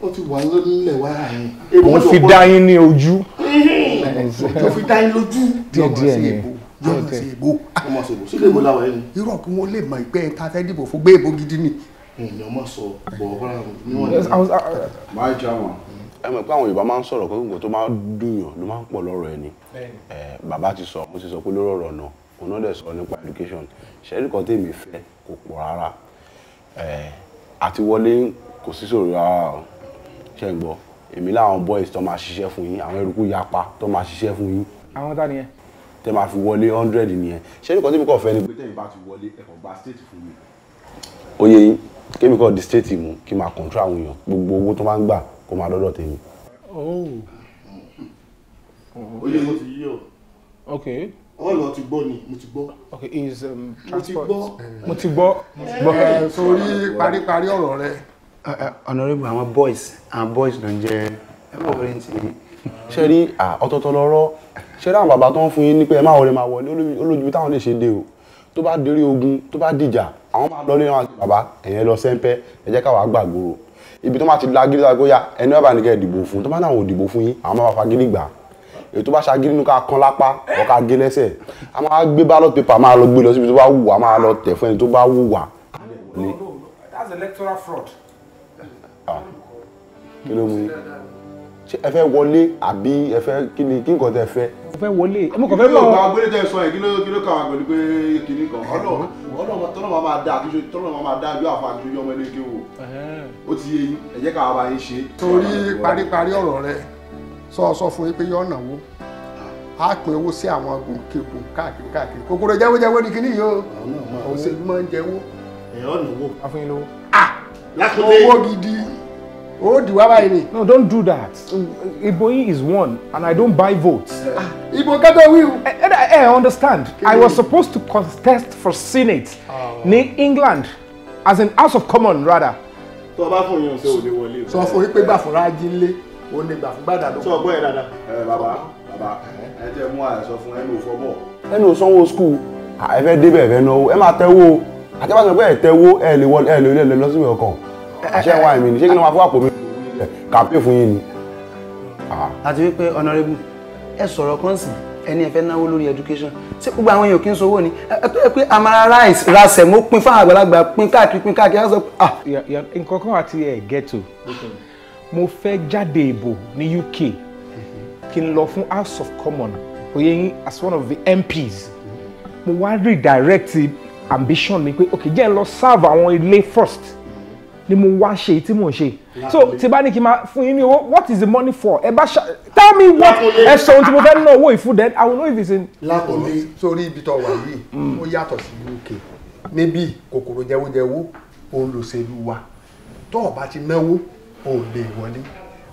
Ó ti wà nílẹ̀ wá yẹn. Mo fi dá yín ní ojú. Mo fi dá yín lójú. Díẹ̀ díẹ̀ ni. Yọ̀ọ́ sí èbó. Ọmọ sèbó sílé èbó láwọn ẹni. Irọ́ kí wọ́n lè mọ̀ pé ta fẹ́ dìbò fún gbé èbó gidi ni. Èèyàn máa sọ bọ̀ ọ́rá níwọ̀n. Máa jẹ́ àwọn. Ẹ mọ̀ pé àwọn Yorùbá máa ń sọ̀rọ̀ kókò tó máa ń dùnyàn ló máa ń pọ̀ lọ́rọ̀ ẹni. Bàbá ti sọ, mo ti sọ pé lórí ọ̀rọ̀ náà, òun náà dẹ̀ sọ nípa education. Ṣẹ́rí kan tèmi fẹ́ kò pọ̀ rárá. Àti wọlé kò sí sòrò rárá o. Ṣé ń gbọ́? Èmi láwọn boys tó máa ṣiṣẹ́ fún yín, àwọn eruku yapa tó máa ṣiṣẹ́ fún yín. Àwọn tá nìyẹn? Tẹ máa fi wọlé 100 nìyẹn. Ṣẹ́rí kan tèmi kàn fẹ́ ni pé tẹ̀yin bá ti wọlé, ẹ kàn gba state fún mi. Ó yé yín, kémi kàn di state mú kí n máa control àwọn èèyàn, gbogbo owó tó máa ń gbà kó máa dọ́dọ̀ tèmi. Ó yé mo ti yí o. Okay. Ọ̀lọ́ ti gbọ́ ni, mo ti gbọ́. Okay, is transport. Mo ti gbọ́. Mo ti gbọ́. Sórí paríparí ọ̀rọ̀ rẹ. Honourable, àwọn boys ló ń jẹ́ ẹ mọ̀ orí ti ní. Ṣé rí ọ̀tọ̀ọ̀tọ̀ lọ́rọ̀, ṣé rí àwọn bàbá tó ń fún yín ní pé ẹ má wọlé máa wọlé, olójú táwọn lè ṣe dé o. Tó bá dérí ogun, tó bá dìjà, àwọn máa lọ ní àwọn bàbá ẹ̀yẹn lọ sẹ́ńpẹ́, ẹ jẹ́ káwa gbàgbóró. Ibi tó máa ti lagídí láti kó yá, ẹni bàbá ní kẹ́ ẹ dìbò fún, tó bá náà ò dìbò fún yín, àwọn máa fagídí gbà. Èyí tó bá ṣagídí nínú ká kan lápá, ọ̀ká gé lẹ́sẹ̀. A máa gbé ballot paper, máa lọ gbé lọ síbi tó bá wù wá, máa lọ tẹ̀ fún ẹni tó bá wù wá. No, that's electoral fraud. Kí ló mú yín? Ṣé ẹ fẹ́ wọlé àbí ẹ fẹ́ kí ni kí nǹkan tẹ fẹ́? Mo fẹ́ wọlé, mo kàn fẹ́ mọ̀. Kí ló gba agbélé tẹ sọ yẹn, kí ló kà wá pẹ̀lú pé kìíní kan? Ọlọ́run tọ́lọ́ máa dá àtúnṣe, tọ́lọ́ máa dá yóò àfa àtúnṣe ọmọ ilé kéwò. Ó ti yé yín, ẹ jẹ́ ká wá bá yín ṣe. Torí paríparí ọ̀rọ̀ rẹ, sọ fún yín pé yóò náwó. Á pín owó sí àwọn gòkègùn káàkiri káàkiri. Kòkòrò jẹ́wọ́jẹ́wọ́ ni kíní yìí o. Òṣèlú máa ń jẹ́wọ́. Ẹ̀ ọ́ náwó. A fún yín lówó. Lákúnlé. Owó gidi. Ó dì wá báyìí ni. No, don't do that. Ìbò yín is one and I don't buy votes. Ìbò kẹ́tọ̀ wí o. I understand. I was supposed to contest for Senate ní England, as in House of Commons rather. Tó o bá fún yín ṣe ò lè wọlé o. Sọ fún yín pé gbà fún Rájí ńlé, ó ní gbà fún gbàdá ló. Sọ ọgbọ́n yẹn dáadáa. Ẹ bàbá bàbá ẹ tẹ mú àìsọ fún ẹnu òfò bọ̀. Ẹnu sanwó skul, ẹ fẹ́ débẹ̀ ẹ fẹ́ náwó, ẹ máa tẹ́wó. Àti bá sọ pé ẹ tẹ́wó ẹ lè wọlé ẹ lè lọ síbi ọkàn. Àṣẹ wa èmi ni ṣé kí ni wọ́n máa fún àpò mi kàpé fún yín ni. Àti wípé honourable ẹ sọ̀rọ̀ kan sí ẹni ẹ fẹ́ náwó lórí education, ṣé gbogbo àwọn èèyàn kì í sanwó ni? Ẹ tó yẹ pé amara rice ra sẹ̀mó pín fáwọn àgbàlagbà, pín káàkiri pín káàkiri, á sọ pé ah. Nǹkan kan àti ẹ̀ ghetto, mo fẹ́ jáde ìbò ní UK kí n lọ fún House of Commons, oyè yín, as one of the MPs. Mo wá redirect ambition mi pé ok, jẹ́ n lọ serve àwọn ilé first ni mo wá ṣe tí mò ń ṣe. So tí bá ní kí n máa fún yín ní owó, what is the money for? Ẹ bá ṣá tell me what ẹ sọ ohun tí mo fẹ́ ná owó ìfún, then I will know if it's in. Lákòlé sórí ibi tó wà yìí, ó yàtọ̀ sí UK. Níbí kòkòrò jẹ́wójẹ́wó òun lòṣèlú wa. Tó o bá ti náwó ò lè wọlé.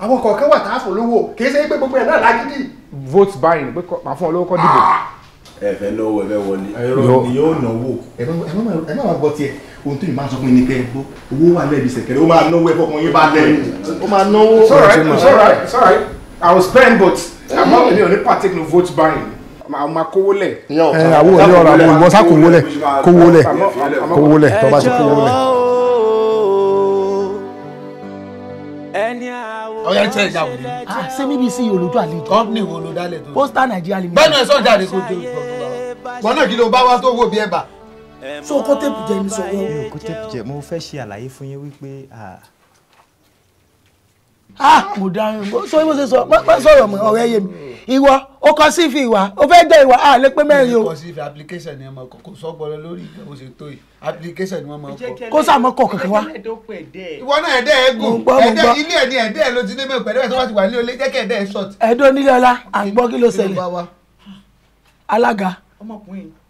Àwọn kọ̀ọ̀kan wà tá a fún lówó, kì í ṣe pé gbogbo ẹ̀ náà lágídí. Vote buying pé màá fún ọ lówó kọ́ dìbò. Ẹ fẹ́ náwó ẹ fẹ́ wọlé. Ẹ̀rọ ni yóò náwó. Ẹ má máa gbọ́ tiẹ̀. Ohun tó yìí máa sọ fún yín ni pé ẹ gbọ́ owó wà lẹ́bi ṣẹ̀kẹ̀rẹ̀, ó máa náwó ẹ fọkàn yín bá lẹ̀. Ó máa náwó. It's alright, it's alright, it's alright. I will spend, but I'm not really only partake no vote buying. Màá kówó lẹ̀. Ẹ àwọn òní ọ̀rọ̀ àwọn ìwọ sá kówó lẹ̀ kówó lẹ̀ kówó lẹ̀ tó bá ti kówó lẹ̀. Ọ̀yá tẹ ìyá wòlé. Ṣé níbi sí olójú àlejò. Kọ́mpìnì wo ló dálẹ̀ tó. Pósítà Nàìjíríà limited. Bẹ́ẹ̀ni ẹ sọ jáde kó tó wọn náà kí ló bá wá tó wò bí ẹ bà. So kó tèpù jẹ ní sọwọ́. Mi ò kó tèpù jẹ, mo fẹ́ ṣe àlàyé fún yín wípé. Ah, mo dáhùn sọ bó ṣe sọ má sọ̀rọ̀ mọ́, ọ̀rẹ́ yé mi. Ìwọ o kọ sí fi ìwà o fẹ́ jẹ́ ìwà a lè pé mẹ́rin o. Kọ sí fi application ni ọmọ kò sọ́gbọ́n lórí ìgbà bó ṣe tó yìí, application ni wọ́n máa kọ. Kó sàmọ́ kọ kankan wá. Ìwọ náà ẹ̀dẹ́ ẹ̀ gùn ẹ̀dẹ́ ilé ẹ̀ ní ẹ̀dẹ́ ẹ̀ ló ti dé mẹ́ pẹ̀lú ẹ̀ tó bá ti wà ní olé jẹ́ kí ẹ̀dẹ́ ẹ̀ short. Ẹ̀dọ́ nílé ọlá à ń gbọ́ kí ló ṣẹlẹ̀. Alága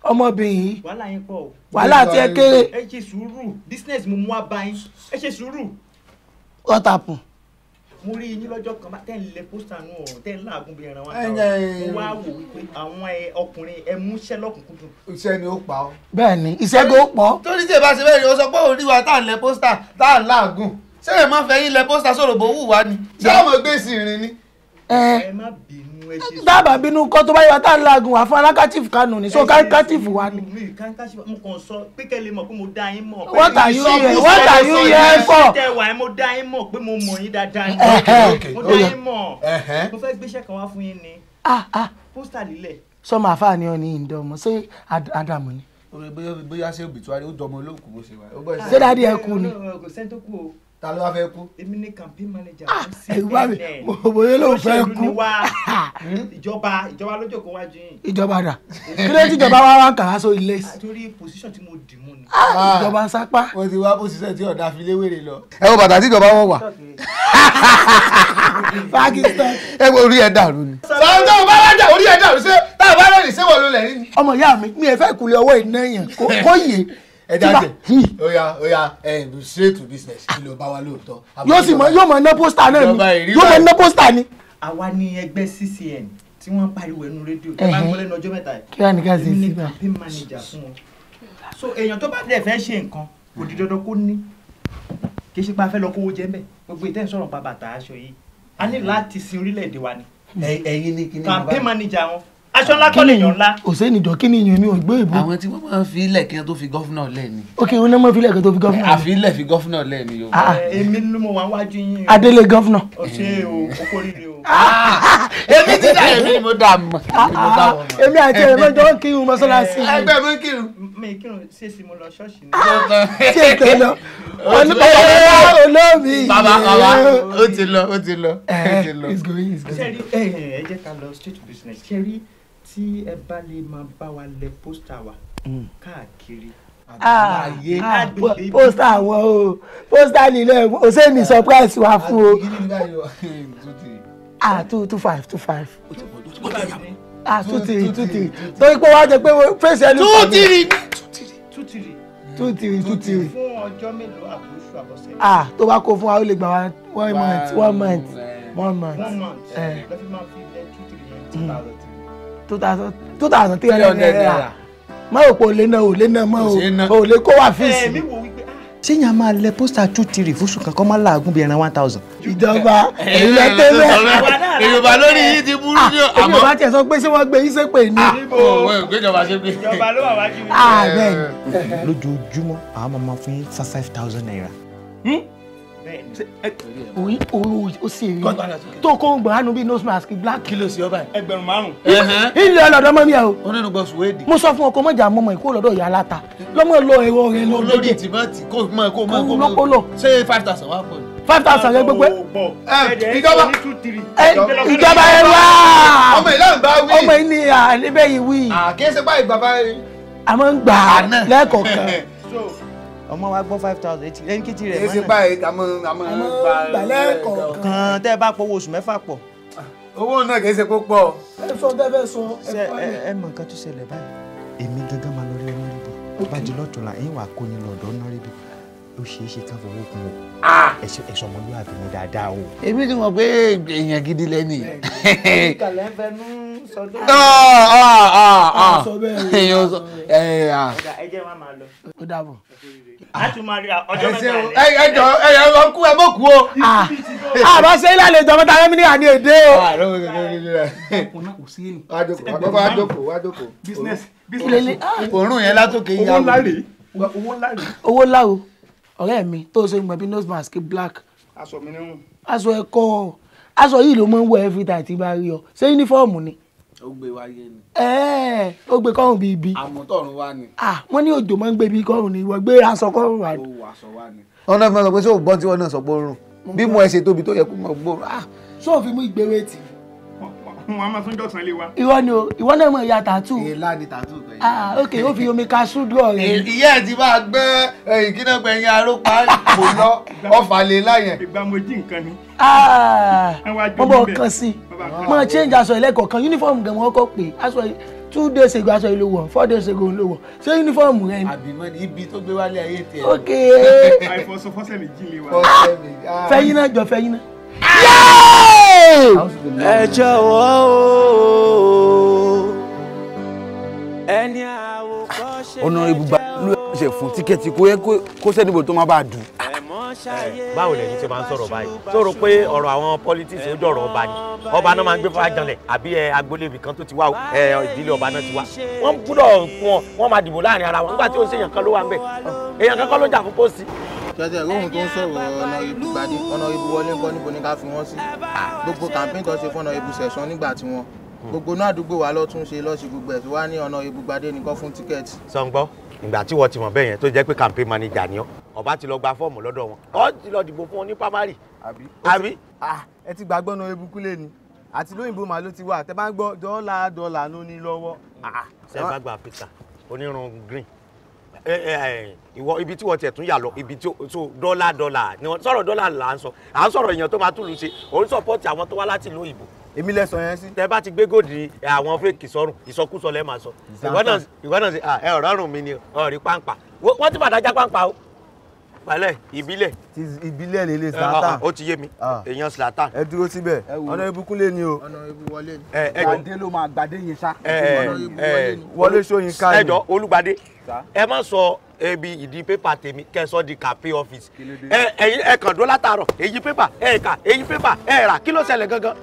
ọmọbìnrin yìí wàhálà yín pọ̀ o. Wàhálà tí ẹ kéré. Ẹ ṣe sùúrù, business mo mú wá bá yín, ẹ ṣe sùúrù. What happen? Mo rí yín lọ́jọ́ kan tẹ́ ń lẹ pósítà nù ọ̀rùn tẹ́ ń láàgùn bí ẹran wá ta ọ̀. Mo wá wò wípé àwọn ọkùnrin ẹ múṣẹ́ lọ́kùnkúndùn. Iṣẹ́ ni ó pa ọ́. Bẹ́ẹ̀ni, iṣẹ́ kò pọ̀. Torí tí ẹ bá ṣe bẹ́ẹ̀ ni ó sọ pé òun rí wa tá à ń lẹ pósítà tá à ń láàgùn. Ṣé ẹ máa fẹ́ yín lẹ pósítà sọ̀rọ̀ bó wù wá ni? Ṣé àwọn gbé sí ìrìn ni? Ẹ má bínú, ẹ ṣe dábàá bínú kọ́ tó bá yẹ wa tá à ń láàgùn wá fún alákàtìfù kánú ni, so kákàtìfù wa ni. Mi kákàtìfù mo kàn sọ pé kẹ́ lè mọ̀ pé mo dá yín mọ̀. What are you here? What are you here for? Tẹ wà ẹ́ mo dá yín mọ̀ pé mo mọ̀ yín dáadáa ni. Mo dá yín mọ̀. Mo fẹ́ gbéṣẹ́ kan wá fún yín ni. Pósítà lílẹ̀. Sọmọ àfáà ni ọ ní ìdánmọ, ṣé Ádámù ni? Bóyá ṣé obituary ó jọmọ olóòkú bó ṣe wà. Ṣé dáadé ẹ kú ni? Kò sẹ́ni tó kú o. Ta ló wá fẹ́ kú? Èmi ni campaign manager. Ẹ̀rù bá mi, mo bóyá ló fẹ́ kú. Ìjọba ìjọba ló jókòó wájú yín. Ìjọba dà, kí ló tí ìjọba wá wá ń kàrá sórí ilé? Torí position tí mo dì mú ni. Ìjọba ń sápá. Wọ́n ti wá position tí ọ̀dà fi léwèrè lọ. Ẹ wo bàtà tí ìjọba wọ̀ wà. Pakistan. Ẹ wo orí ẹ dàrú ni. Sọ̀rọ̀ tó o bá wájà orí ẹ dàrú ṣé tá a bá rẹ̀ ní ṣé wọ́n ló lẹ̀ rí ni. Ọmọ ìyá mi, mi ẹ fẹ́ kulẹ̀ ọwọ́ ìná yẹn kó yé. Ẹ dájẹ oya oya ẹ straight to business, kí ló bá wa lóòótọ́. Yóò sì mọ yóò mọ ná pósítà náà ni, yóò mọ ná pósítà ni. Àwa ni ẹgbẹ́ CCN tí wọ́n ń pariwo ẹnu rédíò tẹ́ bá ń gbọ́ lẹ́nu ọjọ́ mẹ́ta yìí. Kí wàá ní ká ṣe Èmi ni sí báyìí? campaign manager fún wọn. So èèyàn tó bá dẹ̀ fẹ́ ṣe nǹkan kò di dandan kó ní, kì í ṣe pé a fẹ́ lọ kówó jẹ ńbẹ̀. Gbogbo ìtẹ́ ń sọ̀rọ̀ pa bàtà aṣọ yìí, a ní láti sin orílẹ̀-èdè wa ni. Ẹ̀yin ni kíní. Campaign manager wọn aṣọ ńlá kọ́ lèèyàn ńlá. Òsèǹdì jọ kí ni ìyẹn mi ò gbé ìbò. Àwọn tí wọ́n máa ń fi ilẹ̀ kí wọ́n tó fi gọ́fúnà lẹ̀ ni. Ok, wọn náà máa ń fi ilẹ̀ kí wọ́n tó fi gọ́fúnà lẹ̀. Àfi ilẹ̀ fi gọ́fúnà lẹ̀ ni Yorùbá. Èmi ni mo wà wájú yín. Adélé gọ́fúnà. O ṣe o, o kò ríire o. Èmi ti dà, èmi ni mo dà mọ̀. Èmi àti ẹ̀rọ mọ́jọ́ ń kírun mọ́sálásí. Ẹgbẹ́ mi ń kírun. Mi kírun ṣé si mo lọ ṣọ́ọ̀ṣì ni. Ṣé ètò lọ? Olómi. Bàbá bàbá ó ti lọ ó ti lọ ó ti lọ. It's going, it's going. Ṣé rí ẹ jẹ́ ká lọ straight to business. Ṣé rí tí ẹ bá lè máa bá wa lẹ pósítà wa káàkiri. Pósítà àwọn o, pósítà nílẹ̀ Òsèǹdì surprise wa fún o. 2 2 5 2 5. Ah, 2 3 2 3. Torí pé wá jẹ́ pé face ẹni. 2 3 2 3. 2 3 2 3. Fún ọjọ́ mélòó àbúṣù àbọ̀sẹ̀. Ah, tó bá kó fún wa ó lè gbà wá 1 month 1 month 1 month. 1 month. Lọ fi máa fi ilẹ̀ 2 3 yẹn 2,300 naira. Má rò pé ò lè ná mọ́ o ò lè kó wà fíìsì. Ṣé yẹn a máa lẹ pósítà 2 3 fóṣù kan kọ́ máa làágùn bíi ẹran 1,000. Ìjọba èyí lẹ tẹ́lẹ̀. Yorùbá lórí yìí ti burú ní o. Èmi ò bá tiẹ̀ sọ pé ṣé wọ́n gbé yín ṣépè ni. Ìgbéjọba ṣépè. Ìjọba ló wà wájú mi. Lójoojúmọ́ àwọn máa fún yín 5,000 naira. Oyin o sì rí tó kó ń gbọ̀n ánú bíi nose mask black. Kí ló sì ọba yìí. Ẹgbẹ̀rún 5. Ilé ọlọ́dọ̀ mọ́ mi ẹ̀ o. Onínú gbọ́ sùwéèdì. Mo sọ fún ọkọ mọ́jà mọ́mọ́ ìkó lọ́dọ̀ ìyá aláta lọ́mọ lọ ẹ̀rọ rẹ lọ. Lórí tìmọ́tì kó mọ́ kó mọ́ kó mọ́. Ṣé 5,000 wá pọ̀ ni? 5,000 yẹn gbogbo. Ìjọba ìjọba ẹ wá. Ọmọ ìlànà bá wí. Ọmọ yìí ni àlébẹ́ yìí wí. Kì í ṣe báyìí bàbá yìí. A máa ń gbà lẹ́ẹ̀kọ̀ọ̀kan. Ọmọ wa gbọ́ 5,000 ẹni kìtì rẹ̀ mọ́nà. Èsì báyìí àmọ́ gbà lẹ́ẹ̀kọ̀ọ̀kan. Tẹ́ ẹ bá pọ̀ owó oṣù 6 pọ̀. Owó náà kì í ṣe kó pọ̀. Ẹ sọ tẹ́ fẹ́ sọ. Ṣé ẹ mọ nǹkan tó ṣẹlẹ̀ báyìí? Èmi gangan máa lọ rí ọ̀nàrẹ́bù. Tó bá di lọ́tùnla, ẹ̀yin wàá kó yín lọ́dọ̀ ọ̀nàrẹ́bù. Ó ṣeé ṣe ká fowó kún o. Ẹ̀sọ́ ọmọlúwàbí mi dáadáa o. Èmi ti mọ̀ pé èèyàn gidi lẹ́nu yìí. Ìkàlẹ̀ ń fẹnu sọdọ́. Èèyàn sọ. Ẹ jẹ́ wá máa lọ. Ó dàbọ̀. A tún máa rí ọjọ́ mẹ́ta rẹ̀. Ẹ jọ ẹ ọkú ẹ mọ̀ kú o. Àbá ṣe ilé àlejò ọmọ tàbí mílíọ̀nù ní èdè o. Wá jókòó, wá jókòó. Òórùn yẹn látòkè yá. Owó ńlá rèé. Owó ńlá o. Ọ̀rẹ́ mi tó ṣe gbọ̀n bí nose mask black. Aṣọ mi nírun. Aṣọ ẹ̀kọ́ aṣọ yìí ló máa ń wọ every time tí bá rí ọ. Ṣé yúnífọ́ọ̀mù ni? Ó gbé wáyé ni. Ó gbé kọ́rùn bíi ibi. Àmọ́tọ̀run wá ni. Wọ́n ní òjò máa ń gbé bíi kọ́rùn ni ìwọ gbé aṣọ kọ́rùn wá ni. Ó wọ aṣọ wá ni. Ọ̀nà ìfọ̀n sọ pé ṣé o gbọ́n tí wọ́n náà sọ pé ó rùn bí mo ẹ ṣe tóbi tó yẹ kó mọ̀ gbóòrùn. Ṣé o fi mú ìgbéwé tì? Wọn a máa tún jọ̀sán lé wa. Ìwọ ni o, ìwọ náà mọ̀ ìyá tàtú. Èèlà ni tàtú pẹ̀lú. Ok, ó fi omi kaṣú dúró rẹ̀. Ìyá ẹ̀ ti máa gbẹ́ ìkíná gbẹ̀yìn arópa kò lọ ọfà lè láyẹn. Ìgbà mo jí nǹkan ni. Wọ́n bọ̀ kàn sí i. Máa change aṣọ ẹlẹ́kọ̀ọ́kan, uniform gan wọ́n kọ́ pé aṣọ 2 days ago aṣọ ìlú wọ̀, 4 days ago ló wọ̀. Ṣé uniform rẹ ni? Àbímọ ni ibi tó gbé wálé ayé tiẹ̀. Ok. Àìfọ̀sọ fọ́sẹ̀ méjì lé wa. Fẹ́yìn náà jọ fẹ́yìn náà. Ẹ jọ̀wọ́ o, ẹni àwòkọ́ṣe Honorable gba ló ṣe fún tíkẹ́ẹ̀tì kó yẹ kó sẹ́nìbò tó máa bá a dù. Báwo lẹ̀yin ṣe máa ń sọ̀rọ̀ báyìí? Sọ̀rọ̀ pé ọ̀rọ̀ àwọn politics ó jọ̀rọ̀ ọba ni. Ọba náà máa ń gbé fájànlẹ̀ àbí agboolé ibì kan tó ti wá o, ìdílé ọba náà ti wá. Wọ́n gbúdọ̀ fún ọ, wọ́n máa dìbò láàrin ara wọn nígbà tí ó ń ṣe èèyàn kan ló wà ń bẹ̀. Èèyàn kan kọ́ ló jà fún pósì. Tẹ́tẹ́ lóhun tó ń sọ̀rọ̀ Honorable Gbadé, Honorable Wọlé ńkọ́ níbo ni ká fi wọ́n sí. Gbogbo campaign tó ṣe fún Honorable Sẹ̀san nígbà tí wọ́n. Gbogbo náà àdúgbò wa lọ́tún ṣe lọ́ṣe gbogbo ẹ̀ tó wá ní Honorable Gbadé nìkan fún tíkẹ́ẹ̀tì. Sọ̀ngbọ́, ìgbà tí wọ́n ti mọ̀ bẹ́ẹ̀ yẹn tó jẹ́ pé campaign manager ni ọ́, ọba ti lọ gba fọ́ọ̀mù lọ́dọ̀ wọn, ọ ti lọ dìbò fún wọn ní primary. Àbí? Ẹ ti gbàgbọ́ Honorable Kúnlé ni, àti lóyìnbó màá ló ti wà, tẹ bá ń gbọ́ dọ́là dọ́là ló ní lọ́wọ́. Ṣé bá gba Peter onírun green? Ìwọ ibi tí wọ́n tiẹ̀ tún yà lọ ibi tí so dọ́là dọ́là ni wọ́n sọ̀rọ̀ dọ́là là ń sọ, à ń sọ̀rọ̀ èèyàn tó máa túlù ṣe, òun sọ̀pọ̀tì àwọn tó wá láti ìlú òyìnbó. Èmi lẹ sọ yẹn sí. Tẹ bá ti gbé gòdì àwọn fèkì sọ́rùn ìsọkúsọ lẹ máa sọ. Ìwọ náà ṣe ẹ ọ̀rọ̀ ọ̀rùn mi ni ọ̀rí pàǹpà wọ́n ti bàdá já pàǹpà o. Pẹ̀lẹ́ ìbílẹ̀. Ìbílẹ̀ lele Zlatan. Ó ti yé mi, èèyàn Zlatan. Ẹ dúró síbẹ̀, Honorable Kúnlé ni o. Honorable Wọlé ni. Gbadé ló máa gbadé yẹn ṣá. Wọlé Ṣóyínká ni. Ẹ jọ Olúgbadé, ẹ má sọ ebi ìdí pépà tèmi kẹ́ sọ di campaign office. Ẹ kàn dó látàárọ̀, èyí pépà ẹ kà, èyí pépà ẹ rà, kí ló ṣẹlẹ̀ gangan?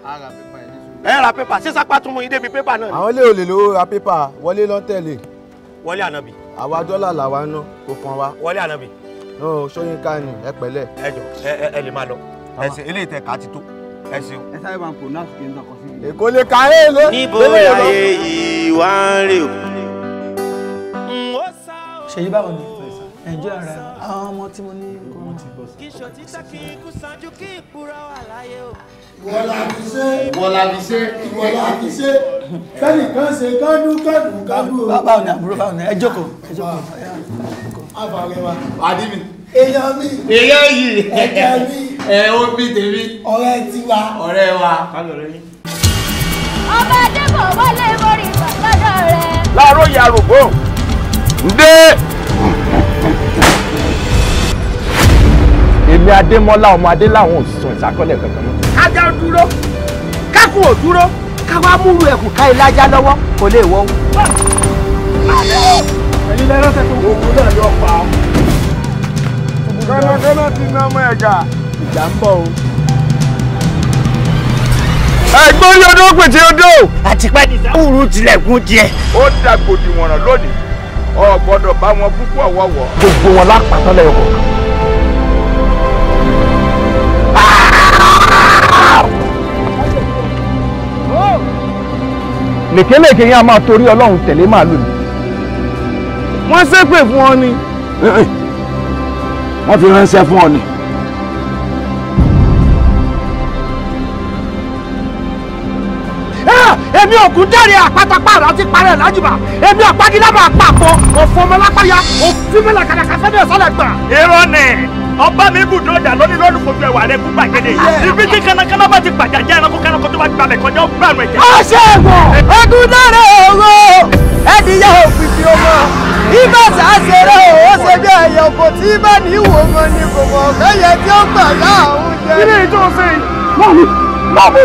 Ẹ ra pépà, ṣé sápá tún mú yín débi pépà náà ni? Àwọn ilé olè ló ra pépà, Wọlé ló ń tẹ̀lé. Wọlé Ànábì. Àwa dọ́là làwa ná, kò kàn wá. Wọlé Ànábì. No, Ṣóyínká ni, ẹ pẹ̀lẹ́. Ẹ jọ ẹ lè máa lọ. Ẹ ṣe eléyìí tẹ ká ti tó. Ẹ ṣeun. Ẹ sáré máa pronounce kí n tọkọ sí mi. Èkó lè ka é lé. Níbo láyé yìí wá ń rè o. Ṣèyí báwo ni? Enjoy ara ẹ. Àwọn ọmọ tí mo ní kó wọn. Ìwọ la fi ṣe. Ìwọ la fi ṣe. Ìwọ la fi ṣe. Kẹ́nìkan ṣe kánú kánú kánú. Báwo ni àbúrò, báwo ni? Ẹ jókòó, ẹ jókòó. Àbàrẹ̀ wa. Pàdé mi. Èèyàn mi. Èèyàn yìí. Ẹ̀jẹ̀ mi. Ẹ ó bí tèmi. Ọ̀rẹ́ tiwa. Ọ̀rẹ́ wa. Kálọ̀ rẹ yín. Ọba Adébọ̀wálé mórí lọ́dọ̀ rẹ̀. Láàárọ̀ ìyá rògbò ǹdẹ́. Èmi Adémọ́lá ọmọ Adé làwọn ò sùn ìsákọ́lẹ̀ kankan mọ́. Kájà ó dúró, kákùn ò dúró, káwá múru ẹ̀kún ká ilé ajá lọ́wọ́ kò lè wọ́. Ẹ̀yin lẹ́rọ̀ tẹ̀sán. Ogun náà yóò pa ọ́. Kọ́nàkọ́nà ti ná ọmọ ẹ̀gà. Ìjà ń bọ̀ o. Ẹ̀gbọ́n yọdún pètè odò. Àtìpẹ́ ní sáwùrú tilẹ̀kùn tiẹ̀. Ó dàgbòdì wọ̀nràn lónìí. O gbọ́dọ̀ bá wọn púpọ̀ wọ̀wọ̀. Gbogbo wọn lápàtàn lẹ́yọ̀ kọ̀ọ̀kan. Lèkélèké yẹn a máa torí Ọlọ́run tẹ̀lé màálù ni. Wọ́n ṣépè fún ọ ni. Wọ́n fi ránṣẹ́ fún ọ ni. Èmi ògùn dẹ́rẹ̀ àpátápàrọ̀ àti parẹ́ lájùbà. Èmi àpágilábà àpapọ̀ òfò ọmọlápáyà òfin mẹ́lẹ̀ kàkàkà fẹ́mi ọ̀sán gbà. Irọ́ ni ọba mi ibùdó ọjà lónìí lọ́dún fojú ẹwà rẹ kú gbàgede. Ibi tí kánnakánná bá ti gbàjà jẹ́ ẹranko kánnakó tó bá gbàbẹ̀ kọjá ó gbàrún ẹ̀jẹ̀. Ó ṣe wọ̀ ogun dẹ́rẹ̀ òwò ẹ̀dìyẹ òfìfì ọmọ ibà sàṣẹrẹ òwò ṣe bí ẹyẹ kò tí bá ní ìwò mọ ni kò mọ̀ kẹ́yẹ tí ó gbà láàrún jẹ. Ilé ìjọ ṣe mọ́mí mọ́mí.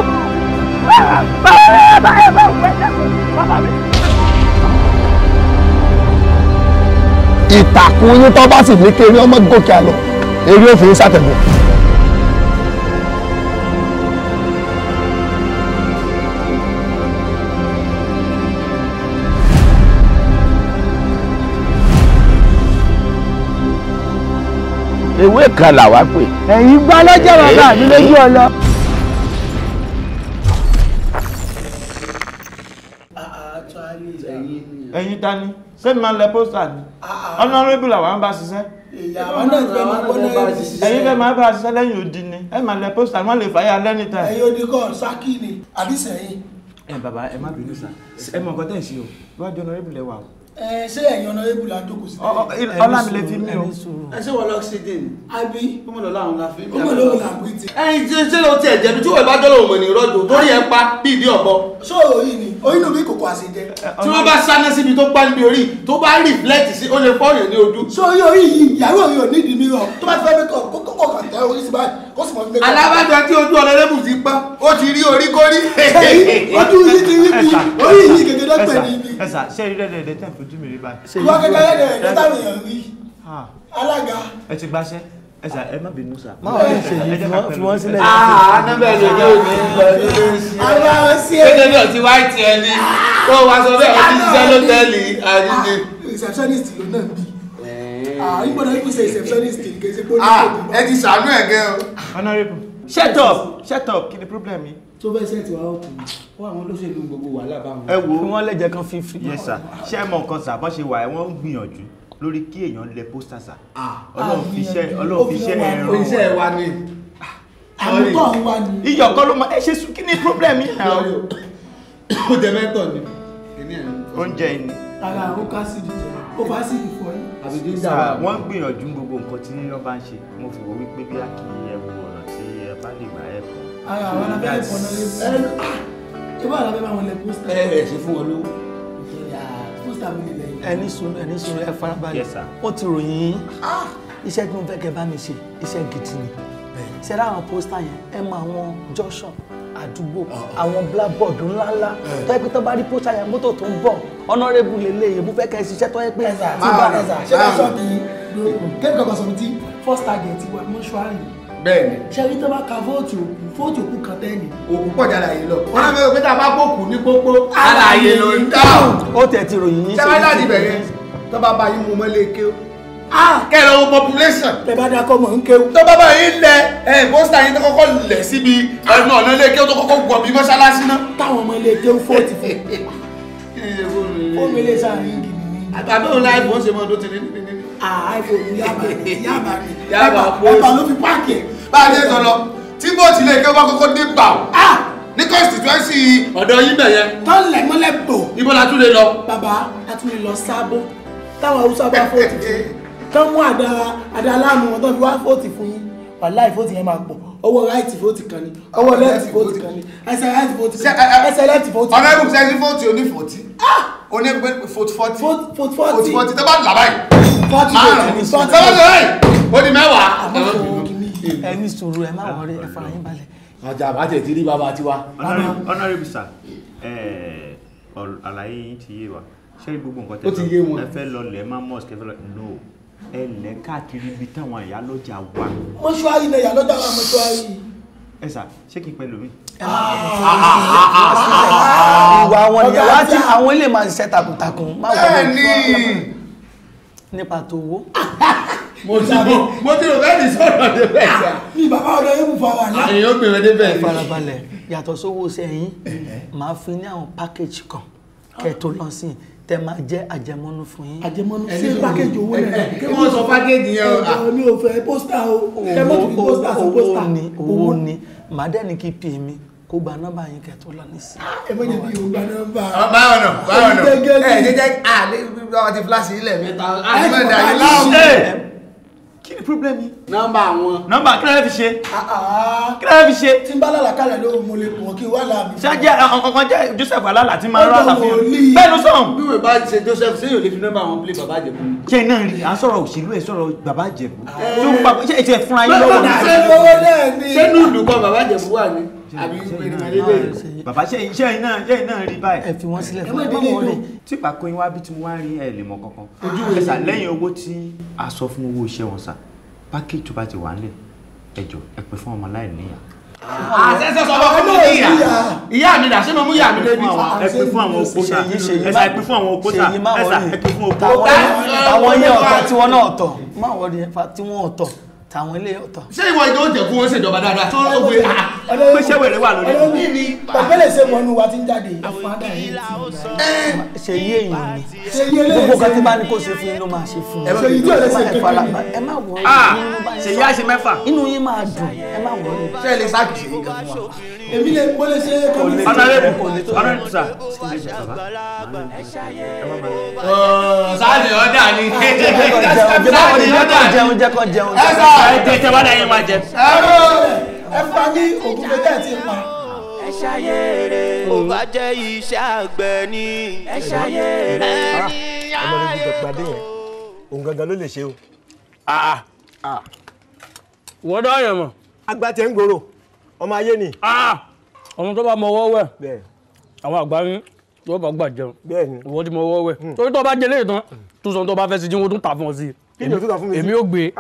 Ìtàkùn yín tó bá sì ní kéré ọmọ gòkè àlọ eré òfin ṣàtẹ̀gùn. Ewé kan làwa pè. Ẹ̀yin gbá lọ́jọ́ bàbá mi lójú ọlọ. Ẹ̀yin ta ni ṣé mi máa ń lẹ pósítà ni honorable làwọn bá ṣiṣẹ́. Ẹ̀yin fẹ́ máa bá ṣiṣẹ́ lẹ́yìn odi ni ẹ máa lẹ pósítà wọ́n lè fàyà lẹ́ni tán. Ẹ̀yin odi kọ́ Ṣakí ni àbí Ìsẹ̀yìn. Ẹ bàbá ẹ má bínú sá ẹ mọ nǹkan tẹ̀ ń ṣe o wájú honorable lẹ wà o. Ẹ ṣé ẹ̀yin honorable la jókòó sí. Ọlá mi lè fi mí o. Ẹ ṣé wọ́n lọ sí dé ni. Àbí. Ó mọ̀ lọ́la àwọn la fi. Ó mọ̀ lóhùn là ń ti. Ẹyin tí ṣé ló tiẹ̀ jẹ̀bi tí wọ́n bá jọ́ lòun mọ̀ ní rọ́jò torí ẹ pa bí ìdí ọ̀bọ. Ṣé òyìn ni oyin nù bí kòkò àṣejẹ. Tí wọ́n bá sáná síbi tó pa níbi orí tó bá reflect sí ó lè fọ́ọ̀yàn ní ojú. Ṣé oyin orí yìí ìyàwó òyìn ò nídìí mìíràn tó bá ti fẹ́ mẹ́kọ̀ kó kókò kàn tẹ orí sí báyìí kó sì mọ̀ fi mẹ́kọ̀. Alábàjọ tí ojú ọ̀rẹ́lẹ́bù ti pa ó ti rí orí kórí. Ojú yìí ti rí bí orí yìí gègé lọ́pẹ̀ ní ibi. Ẹ sà ṣé rí rẹ́dẹ̀rẹ́dẹ́ tẹ̀ fojú mi rí báyìí. Ìwọ gẹ́gẹ́ rẹ́dẹ̀rẹ́dẹ́ táwọn èèyàn rí. Alága. Ẹ ti gbaṣẹ́ ẹ sà ẹ má bínú sà. Má wọ́n ṣe yìí fi wọ́n sílẹ̀. Anábẹ́ lè ní òní lọ nílé sí ẹ. Ara sí ẹ. Kéde náà ti wá tiẹ̀ ni kó wa sọ bẹ́ẹ̀ ọtí ṣiṣẹ́ lọ́tẹ́ẹ̀lì àdídì. Receptionist ló náà bí. Ìgbọ́dọ̀ ìpèsè receptionist kì í ṣe pé ó ní kò Ẹ ti ṣàánú ẹ̀ gẹ́ o. Honorable shut up shut up kí ni problem yìí. Tó fẹ́ ṣẹ́ẹ̀tì wa ọkùnrin. Wọ́n àwọn olóṣèlú gbogbo wàhálà bá wọn. Ẹ wo fi wọ́n lẹ́jẹ̀ kan fífi. Yes sir ṣé ẹ mọ nǹkan sà bọ́n ṣe wà ẹ wọ́n ń gbìyànjú lórí kí èèyàn lẹ pósítà sà. Ọlọ́run fi iṣẹ́ Ọlọ́run fi iṣẹ́ ẹ̀rọ. Iṣẹ́ wa ni. Àmútọ̀ wa ni. Iyọ̀ kọ́ ló mọ ẹ ṣe sùn kí ni problem yìí náà. Ó jẹ mẹ́tọ̀ ni. Oúnjẹ ni. Ara ó ká sí ìdíje ó fà sí ìfọ̀ yìí. Sà wọ́n ń gbìyànjú gbogbo nǹkan tí wọ́n bá ń ṣe mo fi wò wípé bí a kì í ẹ wo ọ̀nà tí ẹ bá lè gbà ẹ kọ́. Ara àwọn alábẹ́ ẹ̀kọ́ náà lè ẹ bá alábẹ́ bá wọn lẹ pósítà. Ẹ ẹ ṣe fún wọn lówó. Pósítà mi lè lẹ́yìn. Ẹni sùúrù ẹni sùúrù ẹ farabalẹ̀. Yes sir. Ó ti ròyìn yín. Iṣẹ́ tí mo fẹ́ kẹ́ bá mi ṣe iṣẹ́ gidi ni. Ṣé láwọn pósítà yẹn ẹ mọ àwọn junction àdúgbò àwọn blackboard ńláńlá tó yẹ pé tó bá rí pósítà yẹn mọ́tò tó ń bọ̀ honorable lélẹ́yìn mo fẹ́ kẹ́ ẹ ṣiṣẹ́ tó yẹ pé tí bá Ẹ̀sà ṣé ká sọ bí kéèkì kan sọ tí first target wa mọ́ṣúárì. Bẹ́ẹ̀ni. Ṣé rí tó bá ka fóòtù òkú fóòtù òkú kan tẹ́ni. Òkú pọ̀ jáde àyè lọ. Wọ́n náà fẹ́ pé tá a bá gbókù ní pópó alàyè ló ń dáhùn. Ó tẹ̀ ti ròyìn yín ṣe. Ṣé láti bẹ̀rẹ̀ tó bá bá yín mú mọ́lé ké o. Kẹ́ ẹ lọ wo population. Tẹ bá dákọ̀ mọ̀ ń kéwú. Tó bá bá yín lẹ ẹ pósítà yín tó kọ́kọ́ lẹ̀ síbi ẹnu ọ̀nà ilé kéwú tó kọ́kọ́ gbọ̀ bí mọ́ṣáláṣí náà. Táwọn ọmọ ilé kéwú fóòtù fún. Fóònù ilé sáà ríngì ni. Àtàbí òun láì fóònù ṣe mọ́ ọdún ti ní ní ní. iPhone yaba yaba Yaba ẹ̀bà ló fi páàkì ẹ̀. Bá a lè sọ lọ tí bóòtù ilé kéwú bá kọ́kọ́ dé gbà ó ní constituency ọ̀dọ̀ yín bẹ̀ yẹn. Tán lẹ̀ mọ́lẹ̀ bò. Ibo la tún lè lọ. Bàbá a tún lè lọ sábó táwọn Haúsá bá fóòtù fún yín tán mú àdá aláàmú wọn tán fi wá fóòtù fún yín. Wàláì vote yẹn máa pọ̀. Ọwọ́ right vote kan ni, ọwọ́ left vote kan ni, ẹsẹ̀ right vote kan ni, ẹsẹ̀ left vote kan ni. Honorable sẹ́yìn vote oní 40. Oní vote 40. Vote 40. Vote 40 tó bá là báyìí. Márùn-ún. Tó bá là báyìí, ó di 10. Ẹ ní sùúrù, ẹ má wọrí, ẹ fara yín balẹ̀. Ọjà àbájẹ ti rí bàbá tiwa. Honorable sir, àlàyé yín ti yé wa. Ṣé gbogbo nǹkan Ó ti yé wọn. ẹ fẹ́ lọ lẹ̀ má mosque, ẹ fẹ́ lọ no ẹ lẹ̀ káàkiri ibi táwọn ìyálọ́jà wà. Mọ́ṣúárì ni ìyálọ́jà wà, mọ́ṣúárì. Ẹ sà, ṣé kí n pẹ́ lómi? Ìwà wọn ni wá tí àwọn ilé máa ń ṣiṣẹ́ takuntakun. Má wọlé nípa tó wó. Mo ti rò bẹ́ẹ̀ ni sọ̀rọ̀ débẹ̀ sà. Ní bàbá ọ̀dọ̀ yóò mú fa wà lá. Èèyàn ó gbèrò débẹ̀ ni. Farabalẹ̀, yàtọ̀ sówó sẹ́yìn, màá fi ní àwọn pákéjì kan kẹ́ tó lọ sí tẹ máa jẹ́ àjẹmọ́nú fún yín. Àjẹmọ́nú sí pákéjì owó náà. Kí wọ́n sọ pákéjì yẹn o. Ọ̀dọ̀ mi ò fẹ́ pósítà o. Ẹ mọ̀ tó fi pósítà sí pósítà. Owó ni màá dẹ́ni kí pè mí kó gba nọ́mbà yín kẹ́ tó lọ nísìn. Ẹ mọ̀ jẹ́ bí o gba nọ́mbà. Báwọn nà, báwọn nà. Ẹ jẹ́jẹ́ àlẹ́ wọ́n ti fíláṣì ilẹ̀ mi. Àlẹ́ ìdá yìí láàmú. Kí ni problem yìí? Nọ́mbà wọn. Nọ́mbà kí ló fi ṣe? Kí ló fi ṣe? Tí n bá lálàkàlẹ̀ lóhùn mo lè pọ̀ kí wà láàmì. Ṣé jẹ́ ọ̀kankan jẹ́ Joseph Alala tí máa ń rán àlàfíà? Bẹ́ẹ̀ ló sọ̀rọ̀. Bí wọ́n bá ṣe Joseph, ṣé yóò lè fi nọ́mbà wọn play bàbá Ìjẹ̀bú? Ṣé iná rí? À ń sọ̀rọ̀ òṣèlú ẹ̀ sọ̀rọ̀ bàbá Ìjẹ̀bú. Ṣé ètò ẹ̀ fúnra yín lọ́wọ́? Ṣé núùlù kan bàbá Ìjẹ̀bú wà ní? Àbí bàbá ṣe iṣẹ́ iná rí báyìí. Ẹ fi wọ́n sílẹ̀ fún ẹ má wọlé. Tí pàkó yín wá bí tí mo wá rí ẹ lè mọ kankan. Ojú ẹ sà, lẹ́yìn owó tí a sọ fún owó iṣẹ́ wọn sà, pákéjì tó bá ti wà nílẹ̀, ẹ jọ̀ọ́ ẹ pè fún ọmọ aláìníyà. Àṣẹṣẹ sọ fún mi níyà. Ìyá mi dà, ṣé mo mú ìyá mi débi? Ẹ pè fún àwọn okó sà. Ẹ sà, ẹ pè fún àwọn okó sà. Ẹ sà, ẹ pè fún okó. Àwọn ilé ọ̀tọ̀ tí wọ́n náà ọ̀tọ̀. Má wọlé fa tí wọ́n ọ̀tọ̀. Tàwọn ilé ọ̀tọ̀. Ṣé ìwọ ìjọ oúnjẹ fún wọn ṣèjọba dáadáa tó ló gbé? Pé ṣé wèrè wà lórí? Bàbá lè ṣe mọ́nú wa ti ń jáde. Ṣe yí èèyàn ni. Gbogbo kan tí bá ní kó ṣe fún yín ló máa ṣe fún yín. Ṣe yí tí ò lè ṣe kékeré. Ẹ má wọrí. Ṣe yí àṣẹ mẹ́fà. Inú yín máa dùn. Ẹ má wọrí. Ṣé ẹ lè sáàkì ṣe yí gan fún wa? Èmi lè mo lè ṣe kọ́mítì. Honorable sir. Sáàlì ọ̀dà ni. Sáàlì ọ̀dà ni. Jẹun jẹ́ kó jẹun. Ẹ sà. Ẹ jẹ tẹ wá dáyé máa jẹ. Ẹ fún wa ní ògùn bẹ́tẹ̀ tí ń pa. Ẹ ṣayé rẹ̀. Ó bá jẹ́ iṣẹ́ àgbẹ̀ ni. Ẹ ṣayé rẹ̀. Ọlọ́run gbọ́dọ̀ gbadé yẹn, òun gangan ló lè ṣe o. Wọ́n dá yẹn mọ̀. Àgbà tẹ̀ ń gbòòrò, ọmọ ayé ni. Ọmọ tó bá mọ ọwọ́ wẹ̀, àwọn àgbà ní tó bá gbà jẹun, ìwọ tí mọ ọwọ́ wẹ̀. Torí tó bá jẹ léyìí tán, tó sọ tó bá fẹ́ sí jí wọ́n tún tà fún ọ sí. Èmi ò gbé.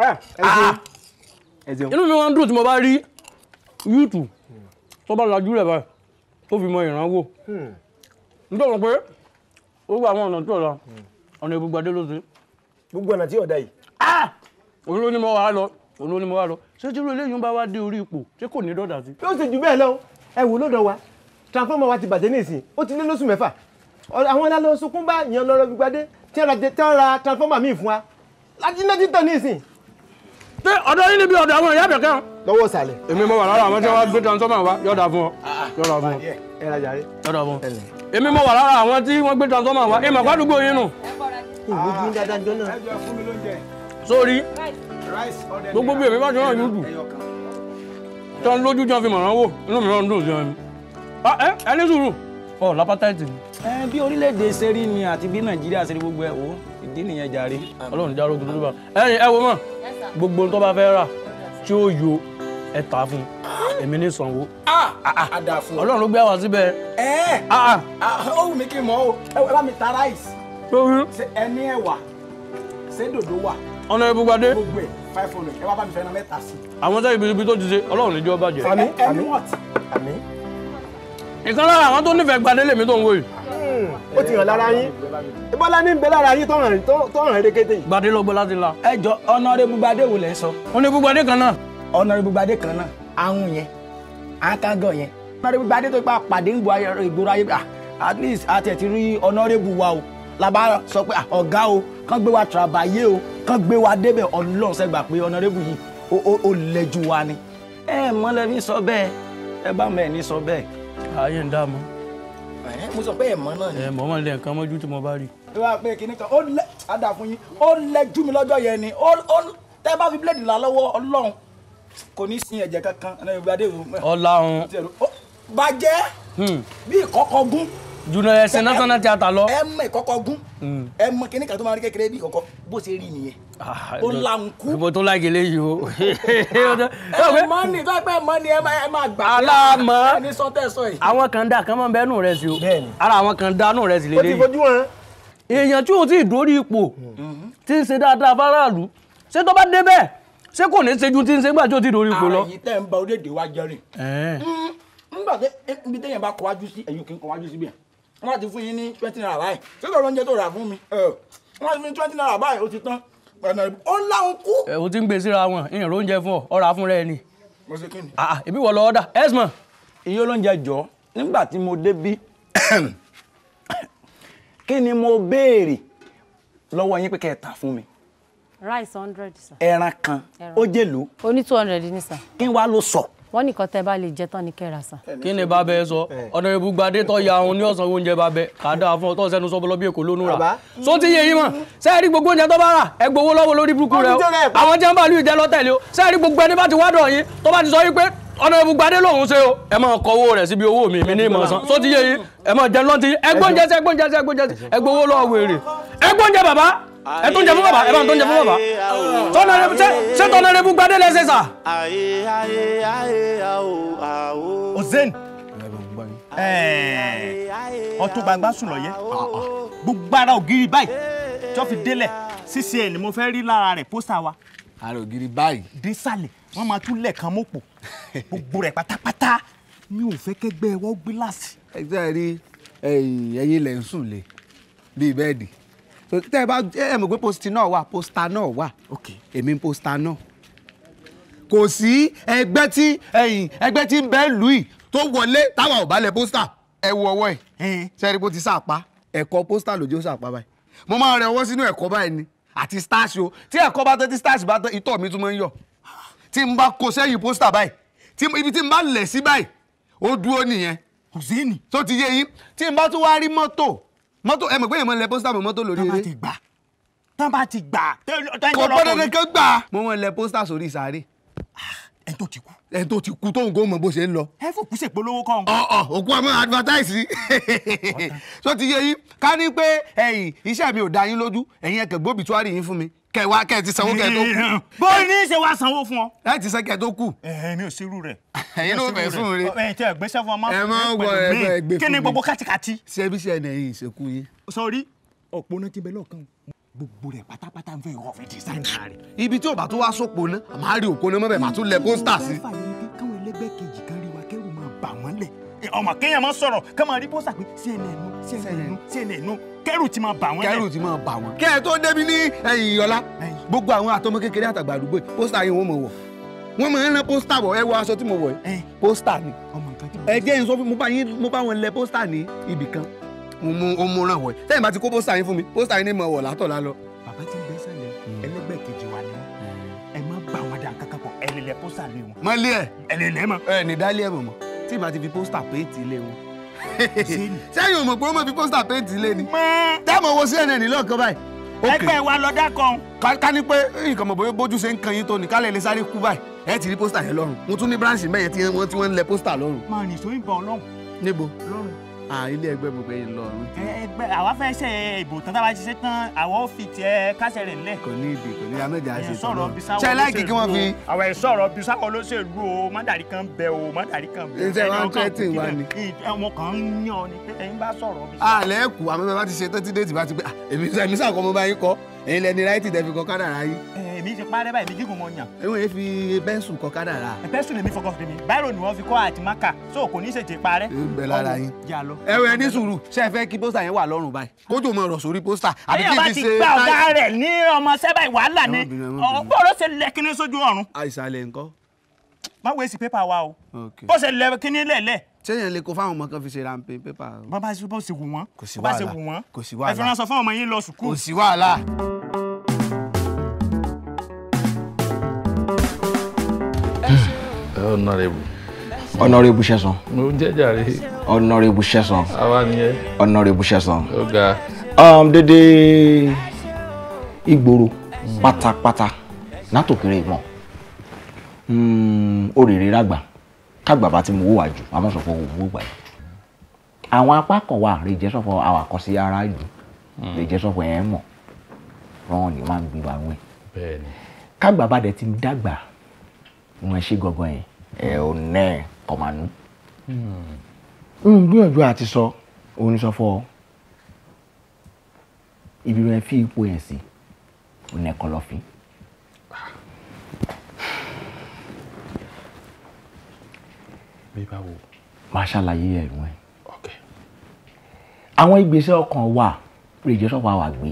Inú mi wọ́n ń dùn tí mo bá rí yúùtù tó bá lajú rẹ̀ báyìí tó fi mọ ìrànwọ́. Nítorí pé ó gba àwọn ọ̀nà tí ọ̀la ọ̀nà ìbúgbàdé ló ṣe. Gbogbo ọ̀nà tí ọ̀dà yìí. Òun ló ní mo wà á lọ, òun ló ní mo wà á lọ. Ṣé tí irú eléyìí ń bá wá dé orí ipò ṣé kò ní dọ̀dà sí? Yóò ṣe jù bẹ́ẹ̀ lọ. Ẹ wò lọ́dọ̀ wa, transformer wa ti bàjẹ́ ní ìsìn, ó ti lé lóṣù mẹ́fà. Àwọn ọ̀nà lọ sunkún bá ìyẹn lọ́rọ̀ gbígbadé tí wọ́n ra transformer míì fún wa. Láti iná títàn ní ìsìn. Ṣé ọ̀dọ̀ yín níbi ọ̀dọ̀ àwọn ìyá àbẹ̀kẹ́? Lọ́wọ́ ìsàlẹ̀. Èmi mo wà lára àwọn tí wọ́n gbé transformer wa, yọ̀dà fún ọ. Yọ̀dà fún ọ. Ẹ ra jàre. Yọ̀dà fún ọ. Èmi mo wà lára àwọn tí wọ́n gbé transformer wa, ìmọ̀ gbádùgbò yín nù. Ìwé dáadáa jọ náà. Sórí gbogbo bí èmi bá ti rán yín dùn tí wọ́n lójú jọ fi mọ̀ràn wò, inú mi rán dùn sí ẹni. Ẹ ní sùúrù, ọ lápátáìtì ni. Ẹ bí orílẹ̀-èdè ṣe rí ni àti bí Nàìjíríà ṣe rí gbogbo ẹ̀ wò, ìdí nìyẹn jàre. Ọlọ́run já rogun tó bá. Ẹ̀yin ẹ wo mọ̀, gbogbo tó bá fẹ́ rà tí ó yọ ẹ tà fún èmi ní sanwó. Ọlọ́run ló gbé àwa síbẹ̀. Ẹ ó wù mí kí n mọ̀ o, ẹ bá mi ta ráìsì. Ẹ ní ẹ̀wà, ṣé dòdò wà? Ọ̀nà ibùgbàdé. Gbogbo ẹ̀ 500, ẹ wá bá mi fẹ́ ná mẹ́ta sí. Àwọn sẹ́yìn ibi tó ti ṣe Ọlọ́run níjọ́ bàjẹ́. Àmín. Ẹni wọ̀t. Àmín. Ìkan lára àwọn tó nífẹ̀ẹ́ Gbadé lèmi tó ń wò yìí. Ó ti hàn lára yín. Bọ́lá ní ń bẹ lára yín tó hàn rékété yìí. Gbadé ló gbọ́ láti la. Ẹ jọ Honorable Gbadé wo lẹ ń sọ? Honorable Gbadé kan náà. Honorable Gbadé kan náà, ahun yẹn, akágàn yẹn. Honorable Gbadé tó pa pàdé ń gbòòrò ayé, at least a tẹ̀ ti rí Honorable wa o. La bá sọ pé ọ̀gá o, kán gbé wa tàbáyé o, kán gbé wa débẹ̀. Ọlọ́run sẹ́gbà pé Honorable yìí ó lẹ́jú wa ni. Ẹ mọ́ lẹ́bí sọ bẹ́ẹ̀, ẹ bá mọ̀ ẹ̀ ní sọ bẹ́ẹ̀. Ayé ń dààmú. Mo sọ pé ẹ mọ̀ náà ni. Ẹ mọ̀ mọ̀ lé nǹkan mọ́jú tí mo bá rí. Ẹ wá pé kinní kan ó lẹ́ àdà fún yín, ó lẹ́jú mi lọ́jọ́ yẹn ni, ó tẹ́ bá fi bíléèdì là lọ́wọ́ Ọlọ́run Kò ní sin ẹ̀jẹ̀ kankan Honorable Gbadé o. Ọlọ́run. Bàjẹ́ bí ìkọ́kọ́ gún. Jùlọ ẹsẹ̀ National Theatre lọ. Ẹ mọ ìkọ́kọ́ gún. Ẹ mọ kíní kan tó máa rí kékeré bí ìkọ́kọ́ bó ṣe rí nìyẹn. Ó láhùn kú. Ibo tó láìkè léyìí o. Ẹ mọ ní tó pẹ́ mọ ni ẹ máa gbà. Aláàmọ́. Ẹni sọ tẹ́ sọ yìí. Àwọn kan dà kán mọ́ bẹ́ẹ̀ nù rẹ̀ sí o. Ara àwọn kan dá nù rẹ̀ sí lélẹ́yìí. Ó ti fojú hàn. Èèyàn tí ò tí ì dórí ipò tí ń ṣe dáadáa fáráàlú ṣé tó bá débẹ̀ ṣé kò ní ṣe ju tí ń ṣe gbà tí ò tí ì dórí ipò lọ. Ara yìí tẹ́ ń ba orílẹ̀-èdè wa jẹ́ rìn. Nígbà tí ibi téèyàn bá kọwájú sí ẹ̀yìn kì í kọwájú síbi yẹn. Wọ́n ti fún yín ní 20 naira báyìí. Ṣé kò lóúnjẹ tó rà fún mi? Wọ́n ti fún yín 20 naira báyìí ó ti tán. Ó láhùn kú. Ẹ o ti ń gbé síra wọn, ìyẹn ló ń jẹ fún ọ, ọ̀rà fún rẹ ni. Mo ṣe kí ni. Èmi wọ̀ lọ ọ̀dà, ẹ̀sìmọ̀. Iye olóúnjẹ jọ nígbà tí mo débí kí ni mo béèrè lọ́wọ́ yín pé kẹ́ ẹ tà fún mi. Rice 100 sir. Ẹran kan ó jèlò. Ó ní 200 ní sir. Kí wàá ló sọ. Wọ́n nìkan tẹ́ bá lè jẹ tán ni kẹ́ra sir. Kí ni bàbá ẹ sọ? Honorable Gbadé tó ya òun ní ọ̀sán oúnjẹ bàbá ẹ kà á dáa fún ọ tó sẹnu sọ́bọ̀lọ́ bí èkó lónú rà. Só ti yé yín mọ̀, ṣé ẹ rí gbogbo oúnjẹ tó bá rà ẹ gbowó lọ́wọ́ lórí burúkú rẹ o. Àwọn tí wọ́n bá lù ìjẹ́ lọ́tẹ̀lé o. Ṣé ẹ rí gbogbo ẹni bá ti wá dọ̀ yín tó bá ti sọ yín pé Honorable Gbadé lòun ṣe o, ẹ máa kọ owó rẹ̀ síbi owó mi, mi ní ìmọ̀ san. Só ti yé yín, ẹ máa jẹ lọ́ntì yín, ẹ gbóúnjẹ sí, ẹ gbóúnjẹ sí, ẹ gbóúnjẹ sí, ẹ gbowó lọ́wọ́ wèrè. Ẹ gbóúnjẹ bàbá, ẹ tó ń jẹ fún bàbá, ẹ bá ń tó ń jẹ fún bàbá. Ṣé Honorable Gbadé lẹ́sẹ̀ sà? Ozen ọtún gbangba sùn lọ yẹ gbogbo ara ògiri báyìí tó fi délẹ̀ ccn ni mo fẹ́ rí lára rẹ̀ pósítà wa. Ara ògiri báyìí. Désàlẹ̀ wọ́n máa tún lẹ̀kan mọ́pò gbogbo rẹ̀ pátápátá mi ò fẹ́ kẹ́gbẹ́ wọ́n gbé láàsì. Ẹ jẹ́ rí ẹ̀yin lẹ̀ ń sùn lé bíi bẹ́ẹ̀dì tẹ́ ẹ bá ẹ mọ̀ pé pósítì náà wà pósítà náà wà èmi ń pósítà náà. Kò sí ẹgbẹ́ tí ẹ̀yìn ẹgbẹ́ tí ń bẹ lù yìí tó wọlé táwa ò bá lẹ pósítà. Ẹ wo ọwọ́ ẹ̀ sẹ́rí bó ti sàpá ẹ̀kọ́ pósítà lójú ó sàpá báyìí. Mo máa rẹ ọwọ́ sínú ẹ̀kọ́ báyìí ni àti starch o. Tí ẹ̀kọ́ bá tán tí starch bá tán ìtọ̀ mi tún máa ń yọ. Tí n bá kó sẹ́yìn pósítà báyìí ibi tí n bá lẹ̀ sí báyìí ó dúró nìyẹn. Hùsẹ́ẹ̀nì. Tó ti yé yín tí n bá tún wá rí mọ́tò mọ́tò ẹ mọ̀ pé èèyàn máa ń lẹ pósítà mọ́ mọ́tò lórí eré. Tán bá ti gbà. Kò gbọ́dọ̀ nìkan gbà. Mo máa ń lẹ pósítà sórí sàárè. Ẹni tó ti kú. Ẹni tó ti kú tóun kò mọ bó ṣe ń lọ. Ẹ fòkú ṣèpolówó kọ́. Ọ̀ òkú àmọ́ advertise. Tó ti yé yín ká ní pé ẹ̀yin iṣẹ́ mi ò dá yín lójú ẹ̀yin ẹ̀kẹ́ gbóbìtúárì yín fún mi kẹ wá kẹ ti sanwó kẹ tó kú. Bó ní ṣe wá sanwó fún ọ. Ẹ ti san kẹ tó kú. Ẹ mi ò ṣerú rẹ. Ẹ̀yin ló fẹ́ sùn rẹ. Ẹ tẹ gbéṣẹ́ fún ọmọ. Ẹ máa ń wọ ẹ gbé fún mi. Kí ni gbogbo kátikàti. Ṣé bí ṣe ẹnì ẹ̀yin ìṣekú yín. Sọrí ọ̀pọ̀ náà ti bẹ lọ́ọ̀kan gbogbo rẹ̀ pátápátá ń fẹ́ ìwọ fẹ́ design rẹ̀. Ibi tí ò bá tó wá sópo ná màá rí òpó ná mọ́bẹ̀ màá tún lẹ pósítà sí. Káwọn ẹlẹgbẹ́ kejì kan rí wa kẹ́rù máa bà wọ́n lẹ̀. Ọmọ kéèyàn máa sọ̀rọ̀ ká máa rí pósítà pé CNN CNN CNN kẹ́rù ti máa bà wọ́n lẹ̀. Kẹ́rù ti máa bà wọ́n. Kẹ́ ẹ tó débi ní ẹ̀yìn ọ̀la gbogbo àwọn àtọmọ kékeré àtàgbà àdúgbò pósítà yìí wọ́n mọ̀ wọ̀ wọ́n máa ń rán pósítà bọ̀. Ẹ wọ aṣọ tí mo wọ̀ yìí pósítà ni. Ẹ jẹ́ n sọ fún mo bá wọn lẹ pósítà ní ibì kan mo mú ràn wọ̀ yìí sẹ́yìn bá ti kó pósítà yín fún mi pósítà yín ní mo wọ̀ látọ̀lá lọ. Bàbá tí ń bẹ sálẹ̀ ẹlẹgbẹ́ kejì wa ni ẹ má bá wọn dà kankan pọ̀ ẹ lè lẹ pósítà lé wọn. Mọ lé ẹ ẹ lè lẹ mọ. Ẹ ní dálé ẹ mọ̀ mọ́ tí màá ti fi pósítà péǹtì ilé wọn. Sẹ́yìn ò mọ̀ pé wọ́n máa fi pósítà péǹtì ilé ni. Tẹ́ẹ̀mọ̀ wo CNN lọ́ọ̀kan báyìí. Ẹgbẹ́ wa lọ dákan. Ká ní pé nǹkan mọ̀ bóyá bójú ṣe ń kan yín tó ní kálẹ̀ lè sáré kú báyìí ẹ ti rí pósítà yẹn lọ́rùn. Mo tún ní branch mẹ́yẹn tí wọ́n ń lẹ pósítà lọ́rùn. Máa rìn sóyún bọ̀ ọlọ́run. Níbo? Lọ́rùn. Ilé ẹgbẹ́ mo pé lọ́rùn. Ẹgbẹ́ àwa fẹ́ ṣe ìbò tán tá a bá ṣiṣẹ́ tán àwa ó fi tiẹ̀ kásẹ̀ rẹ̀ ńlẹ̀. Kò ní ìdè kò ní amẹ́jà ṣe tán. Ṣe láìkí kí wọ́n fi. Àwọn ẹ̀ sọ̀rọ̀ bí sáwọn olóṣèlú o mọ́dàrí kan bẹ o mọ́dàrí kan bẹ. Ṣé wọ́n tẹ́ tì wá ni. Ọmọ kan ń yàn ni pé ẹ̀yin bá sọ̀rọ̀ bí. Àlẹ́ kù àmọ́ bá ti ṣe tán tí déètì bá ti pé èmi sàkọ́ mo bá yín kọ́ ẹ̀yin lẹni ráìtì tẹ́ fi kọ kádàrá yín. Èmi ti parẹ́ báyìí mi gígùn mọ yàn. Ẹ̀wọ̀n yẹn fi pẹ́ńsù kọ kádàrá. Pẹ́ńsù lèmi fọkàn fún mi báírò ni wọ́n fi kọ́ àti máka so kò ní ṣètì parẹ́. Ń bẹ lára yín. Ẹ̀wọ̀n ẹ ní sùúrù ṣé ẹ fẹ́ kí pósítà yẹn wà lọ́rùn báyìí kójú mọ ọ̀rọ̀ sórí pósítà àbí kí n fi ṣe. Ẹ̀yàn bá ti gba ọ̀gá rẹ̀ ní ọmọ sẹ́bà wàhálà ni ọ̀pọ̀ ló ṣe lẹ kíní sójú ọ̀run. Àìsàlẹ̀ ńkọ́. Má wéèsì pépà wa o bó ṣe lẹ kíní lẹ̀lẹ̀. Ṣéyàn lè kó fáwọn ọmọ kan fi ṣe rampin pépà. Bó bá ṣe wù wọ́n. Kò sí wàhálà kò sí wàhálà ẹ fi ránṣọ fún ọmọ yín lọ sùkúù. Kò sí wàhálà. Honorable. Honorable Ṣẹ̀san. Mo ń jẹ́ jàre. Honorable Ṣẹ̀san. Àwa nìyẹn. Honorable Ṣẹ̀san. Ó ga. Dédé ìgboro pátápátá látòkèrè mọ̀ Ó rèrè rágbà kágbà bá ti mú owó wájú àmọ́ sọ fún owó gbà yìí. Àwọn apá kan wà rè jẹ́ sọ́fọ́ awakọ̀ sí ara ìlú rè jẹ́ sọ́fọ́ ẹ̀ mọ̀ rán ni wọ́n á gbé wa wẹ̀. Kágbà bá dẹ̀ ti dàgbà wọn ṣe gangan yẹn ẹ̀ ò nẹ́ kọ̀mánú. Ń gbìyànjú àti sọ òun sọ fọ́ ibi rẹ̀ fi ipò yẹn sí òun ẹ̀kọ́ lọ fi. Bí báwo? Máa ṣàlàyé ẹ̀rù ẹ̀. Àwọn ìgbésẹ̀ ọkàn wà rèjẹ́ sọ́kọ̀ àwà gbé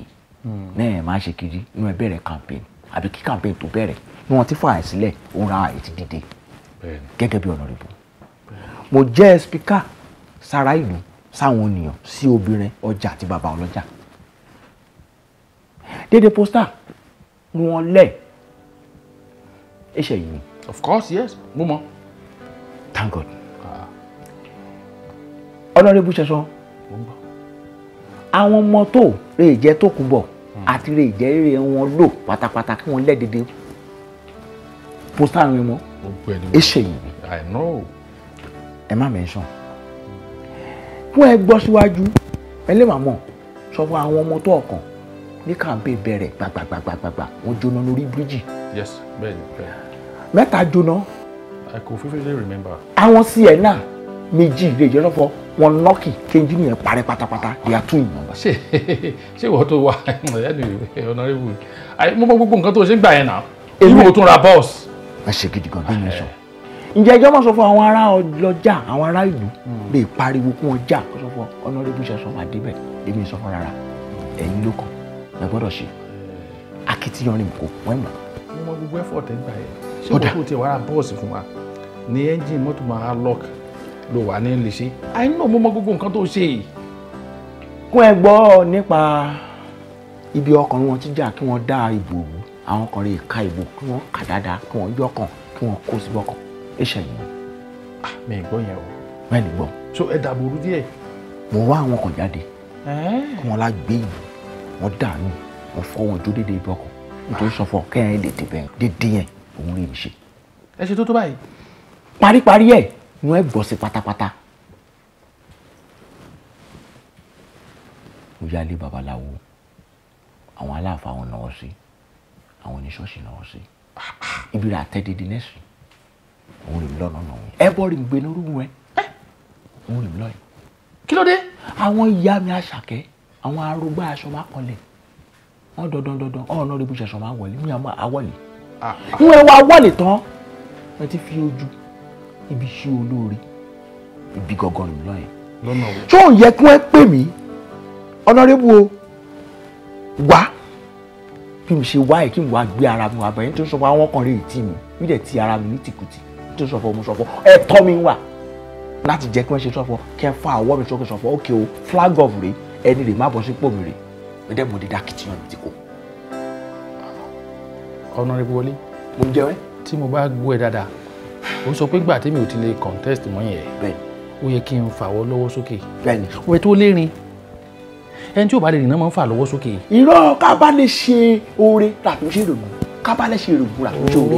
náà máa ṣe kiri inú ẹ bẹ̀rẹ̀ campaign àbí kí campaign tó bẹ̀rẹ̀ ní wọ́n ti fà ẹ̀ sílẹ̀ òun ra àyè ti dìde gẹ́gẹ́ bí honorable. Mo jẹ́ speaker sára ìlú sáwọn ènìyàn sí obìnrin ọjà àti bàbá ọlọ́jà. Dédé pósítà ni wọ́n lẹ̀ ẹ̀ṣẹ̀ yìí. Of course, yes, mo mọ̀. Thank God. Honorable Ṣẹ̀san, àwọn mọ́tò rè jẹ́ tó kún bọ̀ àti rè jẹ́ rè wọn lò pátápátá kí wọ́n lẹ́dẹ̀dẹ̀ pósítà rìn mọ́ ẹ̀ṣẹ̀ yìí. I know. Ẹ má mention. Fún ẹ gbọ́ síwájú ẹ lè má mọ̀ sọ fún àwọn ọmọ tó ọkàn ní kàǹpé bẹ̀rẹ̀ gbàgbàgbàgbàgbà wọ́n jóná lórí bíríjì. Yes, bẹ́ẹ̀ni bẹ́ẹ̀ni. Mẹ́ta jóná. I could vividly remember. Àwọn sienna méjì lè jẹ́ lọ́fọ̀ wọn lọ́kì kéjì nìyẹn parẹ́ pátápátá they are two in number. Ṣé ìwọ tó wà ẹnu honorable mo mọ gbogbo nǹkan tó ṣe ń gbà yẹn náà èmi ò tún ra bọ́ọ̀sì. Ẹ ṣe gidi gan bí mi sọ. Ǹjẹ́ ẹjọ́ máa sọ fún àwọn ará ọlọ́jà àwọn ará ìlú lè pariwo kí wọ́n jà kó sọ fún honorable Ṣẹ̀san máa débẹ̀ èmi sọ fún rárá ẹ̀yin ló kàn ẹ gbọ́dọ̀ ṣe akitiyan ni kò wọ́n mọ̀. Mo mọ gbogbo effort ẹ gbà yẹn ṣé wọ́n tó ti wàrà bọ́ọ̀sì fún wa ní ẹ́ńjìn mọ́tò máa lock ló wà ní lè ṣe I know mo mọ gbogbo nǹkan tó ṣe yìí. Kún ẹ gbọ́ nípa ibi ọkùnrin wọn ti jà kí wọ́n dá ìbò òwú àwọn kan lè ka ìbò kí wọ́n kà dáadáa kí wọ́n yọkàn kí wọ́n kó síbọ̀ kan ẹ̀ṣẹ̀ yìí. Mi ì gbọ́ yẹn o. Bẹ́ẹ̀ ni gbọ́. So ẹ dàbò rú díẹ̀. Mo wá àwọn kan jáde kí wọ́n lá gbé ìbò wọ́n dànù wọ́n fọ́ wọn jó déédéé ibi ọkàn nítorí sọfọ kẹ́hìn lè débẹ̀ déédéé yẹn òun rí mi ṣe. Ẹ ṣe tó tó báyìí. Paríparí ẹ̀ ni wọ́n gbọ́ sí pátápátá. Mo yálé babaláwo àwọn aláàfáà wọn náwó sí àwọn oníṣọ́ọ̀ṣì náwó sí ibi rẹ̀ àtẹ́dédé nẹ́sì òun rè mí lọ́nà náà wọn ẹ bọ́ rí mi gbé ní orúkún ẹ òun rè mí lọ́yìn. Kí ló dé? Àwọn ìyá mi àṣàkẹ́ àwọn arúgbó aṣọ máa kọlẹ̀ wọ́n dandan dandan ọ̀nà rẹ̀ bó ṣẹ̀ṣọ̀ máa wọlé mi àmọ́ àwọlé ìwọ̀n ẹ̀wọ̀ àwọlé tán wọ́n ti fi ojú ibi ṣe olóore ibi gangan rè mí lọ́yìn. Lọ́nà wo? Tó ń yẹ kí wọ́n pè mí honorable o wá bí mi ṣe wá ẹ̀ kí n wá gbé ara mi wá bẹ̀rẹ̀ nítorí sọ fún àwọn kan rèé tì mí mi dẹ̀ ti ara mi ní tìkùtì nítorí sọ fún mo sọ fún ẹ̀tọ́ mi wà láti jẹ́ kí wọ́n ṣe sọ fún kẹ́ fún àwọ̀ mi sókè sọ fún ókè o flag off rèé ẹni rèé má bọ́ sípò mi rèé mi dẹ̀ mo dé dákìtìyàn mi ti kó. Honorable Wọlé. Mo ń jẹun ẹ. Tí mo bá gbọ́ ẹ dáadáa ó sọ pé gbà tèmi ò ti lè contest mọ́ yẹn bẹ́ẹ̀ ó yẹ kí n fàwọ́ lọ́wọ́ sókè. Bẹ́ẹ̀ni. Ó yẹ tó lérin ẹni tí ò bá lè rìn náà máa ń fà lọ́wọ́ sókè. Irọ́ ká bá lè ṣe oore tàbí ṣe èrògùn ká bá lè ṣe èrògùn rà ṣe oore.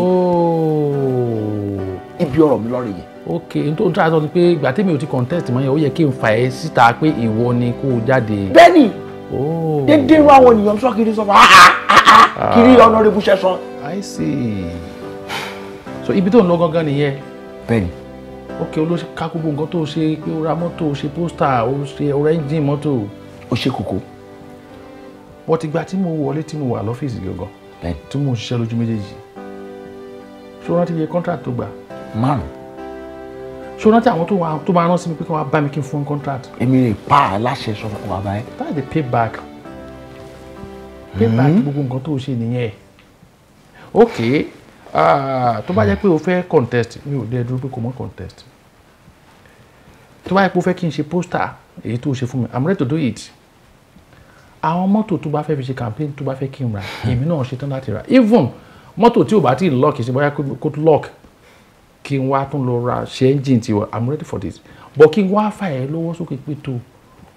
Ibi ọ̀rọ̀ mi lọ́rọ̀ yẹn. Ok n tó ń tọ́ àtọ́ ni pé ìgbà tèmi ò ti contest mọ́ yẹn ó yẹ kí n fà ẹ́ síta pé ìwọ ni kó o jáde. Bẹ́ẹ̀ni dédé irú àwọn ènìyàn sọ kiri sọ fún kiri honorable Ṣẹ̀san. I see. So ibi tó ń lọ gangan nìyẹn. Bẹ́ẹ̀ni. Ok olóṣè ká gbogbo nǹkan tó ṣe pé ó ra mọ́tò ó ṣe pósítà ó ṣe ó ra ẹ́ńjìn mọ́tò. Ó ṣe kókó. But ìgbà tí mo wọlé tí mo wà lọ́fíìsì gangan tí mo ń ṣiṣẹ́ lójú méjèèjì ṣó rántí iye contract tó gbà. 5. Ṣó rántí àwọn tó máa rán sí mi pé kí wọ́n bá mi kí n fún contract. Èmi rè pa aláṣẹ sọ fún bàbá ẹ. That's the payback. Payback gbogbo nǹkan tó ṣe nìyẹn. Ok tó bá jẹ́ pé o fẹ́ contest mi ò dé dúró pé kò mọ́ contest. Tó bá jẹ́ pé o fẹ́ kí n ṣe poster èyí tó ṣe fún mi I'm ready to do it. Àwọn mọ́tò tó bá fẹ́ fi ṣe campaign tó bá fẹ́ kí n ra èmi náà ṣetán láti ra even mọ́tò tí ò bá tí ì lock ṣe bóyá kó lock kí n wá tún lọ ra ṣe engine tiwa I'm ready for this but kí n wá fà ẹ́ lọ́wọ́ sókè pé tó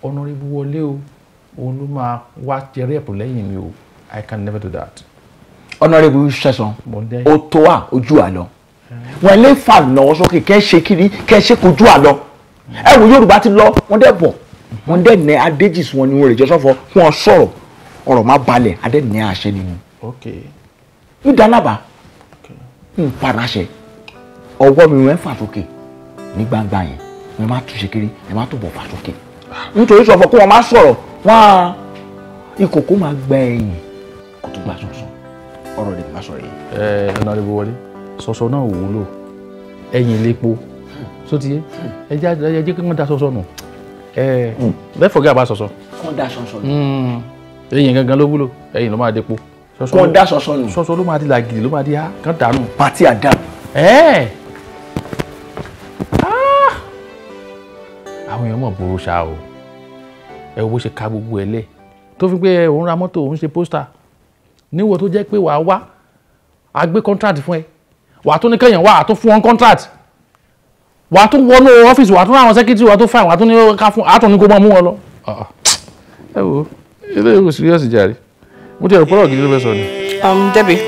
honorable Wọlé o òun ló máa wá jẹ rep lẹ́yìn mi o I can never do that. Honorable Ṣẹ̀san ó tó wà ojú à lọ Wọ́n lè fà lọ́wọ́ sókè kẹ́ ṣe kiri kẹ́ ṣe kojú àlọ́. Ẹ wo Yorùbá ti lọ, wọ́n dẹ̀ bọ̀, wọ́n dẹ̀ nẹ adéjìs wọn ni wọ́n rè jọ sọ́fọ̀, wọ́n sọ̀rọ̀ ọ̀rọ̀ má balẹ̀, adé nẹ àṣẹ nínú. Ń dálábà, ń panáṣẹ, ọwọ́ mi wọ́n fà sókè ní gbangba yẹn, wọ́n má tún ṣe kiri, wọ́n má tún bọ̀ fà sókè. Nítorí sọ̀fọ̀ kó wọ́n má sọ̀rọ̀, wọ́n á ìkòkò máa gbẹ ẹ̀yìn kó tó gbà sọ̀sọ̀ ọ̀rọ̀ lè má sọ̀rọ̀ yìí. Ẹ Honorable Wọlé, sọ̀sọ̀ náà wúlò, ẹ̀yìn lépo sóti yé, ẹ jẹ́ kí wọ́n da sọ̀sọ̀ nù, ẹ let's forget about sọ̀sọ̀. Kọ́ da sọ̀sọ̀ nù. Ẹ̀yìn gangan ló wúlò, ẹ̀yìn ló máa depo. Kọ́ da sọ̀sọ̀ nù. Sọ̀sọ̀ ló máa di làgìrì, ló máa di á kán dànù. Pàtí àdànù. Ẹ àwọn èèyàn mọ̀ burú ṣá o, ẹ wo bó ṣe ka gbogbo ẹ lẹ̀ tó fi pé òun ra mọ́tò, òun ṣe pósítà níwọ̀ tó jẹ́ pé wàá wá a gbé contract fún ẹ, wàá tún ní kẹ́yìn wá àtún fún wọn contract, wàá tún wọnú ọ́fíìsì, wàá tún ráwọn sẹ́kítì, wàá tún fáìn, wàá tún ní ká fún, àtún ní kó mọ́ mú wọn lọ. Ẹ wo ilé ìwò serious jàre, mo ti ẹ̀rọ pọ́lọ̀ gidi ló fẹ́ sọ ni. Debbie,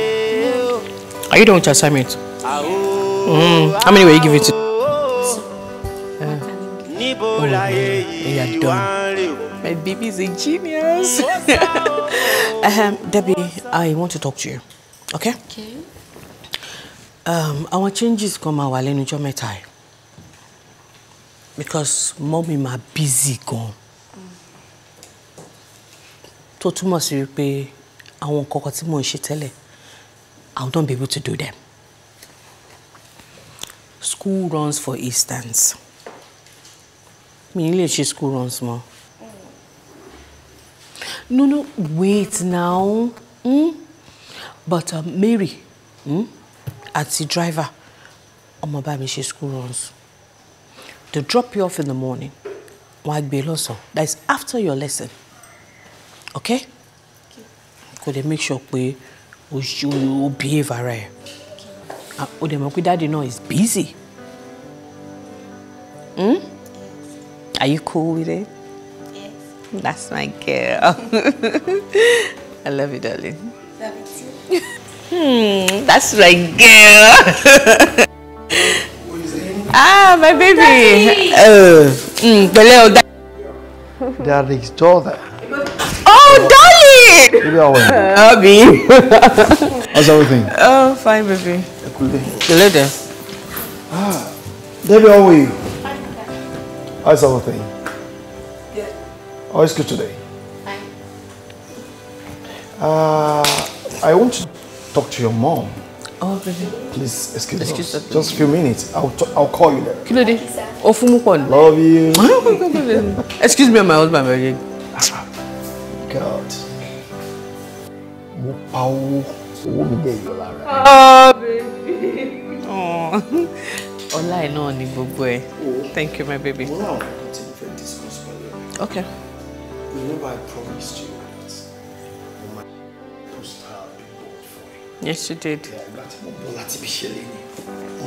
are you done with your assignment? How many were you giving to? Oh, yeah, you're done. My baby is a genius. Debbie, I want to talk to you. Okay? Okay. Our changes come out lẹ́nu ọjọ́ mẹ́ta yìí. Because mommy ma busy gan. Tó túmọ̀ sí wípé àwọn nǹkan kan tí mò ń ṣe tẹ́lẹ̀, I will not be able to do them. School runs, for instance. Mi ní lè ṣe school runs mọ́. No, no, wait now. But Mary, àti driver, ọmọ bá mi ṣe school runs. They drop you off in the morning. Wọ́n á gbé lọ́sàn-án. That is after your lesson. Okay? Kò dé make sure pé o behave ara ẹ̀. O dẹ̀ mọ̀ pé daddy náà is busy. Are you cool with it? Yes. That's my girl. I love you, darling. Love you too. That's my girl. Ah, my baby. Oh, Daddy's daughter. Oh, darling. Baby, how are you? Abby. How's everything? Oh, fine, baby. Hello there. Ah, Debbie, how are you? How's everything? Good. How is good today? Fine. I want to talk to your mom. Oh, baby. Please excuse us. Just a few minutes. I'll call you later. Kí ló dé? O fún mú pọ̀ ni. Love you. Excuse me and my husband, baby. God. Mo pa owó. Owó mi dẹ̀ yọ lára. Oh, baby. Oh. Ọlá ẹ̀ náà ni gbogbo ẹ̀. Thank you, my baby. Mo láwọn nǹkan tí mo fẹ́ discuss pẹ̀lú ẹ. Okay. Remember I promised you that mo máa post her big board for you. Yes, you did. Yeah, ìgbà tí mo bọ́ láti fi ṣẹlẹ̀ ni.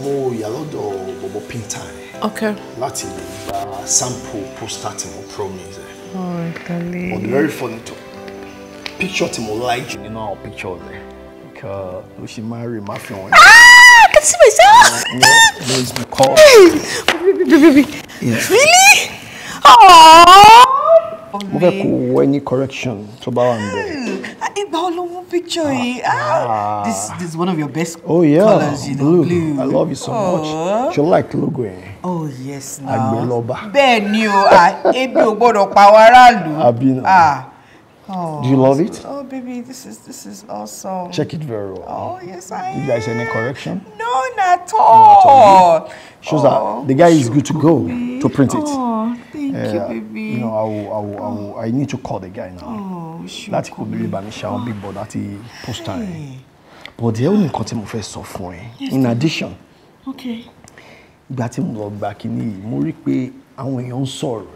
Mo yà lọ́dọ̀ bọ̀bọ̀ painter ẹ̀. Okay. Láti lè gba sample poster tí mo promise ẹ. Oh, darling. But very funny to picture tí mo like jù nínú àwọn pictures ẹ. Because ó ṣe máa rí máa fi hàn. Ah, I can see myself. No, it's because. Baby, Yeah. Really? Aww. Mo fẹ́ kó wo any correction tó bá wà níbẹ̀. Ìgbà wo ló mú picture yìí? Ah, this is one of your best Oh yeah, colors, you know, blue. I love you so much. Ṣé o like logo yẹn? Oh yes, now. Àgbẹ̀lọba. Bẹ́ẹ̀ ni o, ebi ò gbọ́dọ̀ pa àwọn aráàlú. Àbí náà. Ah. Oh, Do you love it? Oh baby, this is awesome. Check it very well. Oh yes, I You guys any correction? No, not at all. Shows that the guy is good to go to print it. Oh, thank you, baby. You know, I need to call the guy now. Oh, sure. Láti kò bèrè bá mi ṣe àwọn big board àti poster yẹn. But the only nǹkan tí mo fẹ́ sọ fún ẹ, in addition, Okay. ìgbà tí mo lọ gba kíní yìí, mo rí pé àwọn èèyàn ń sọ̀rọ̀ ẹ̀.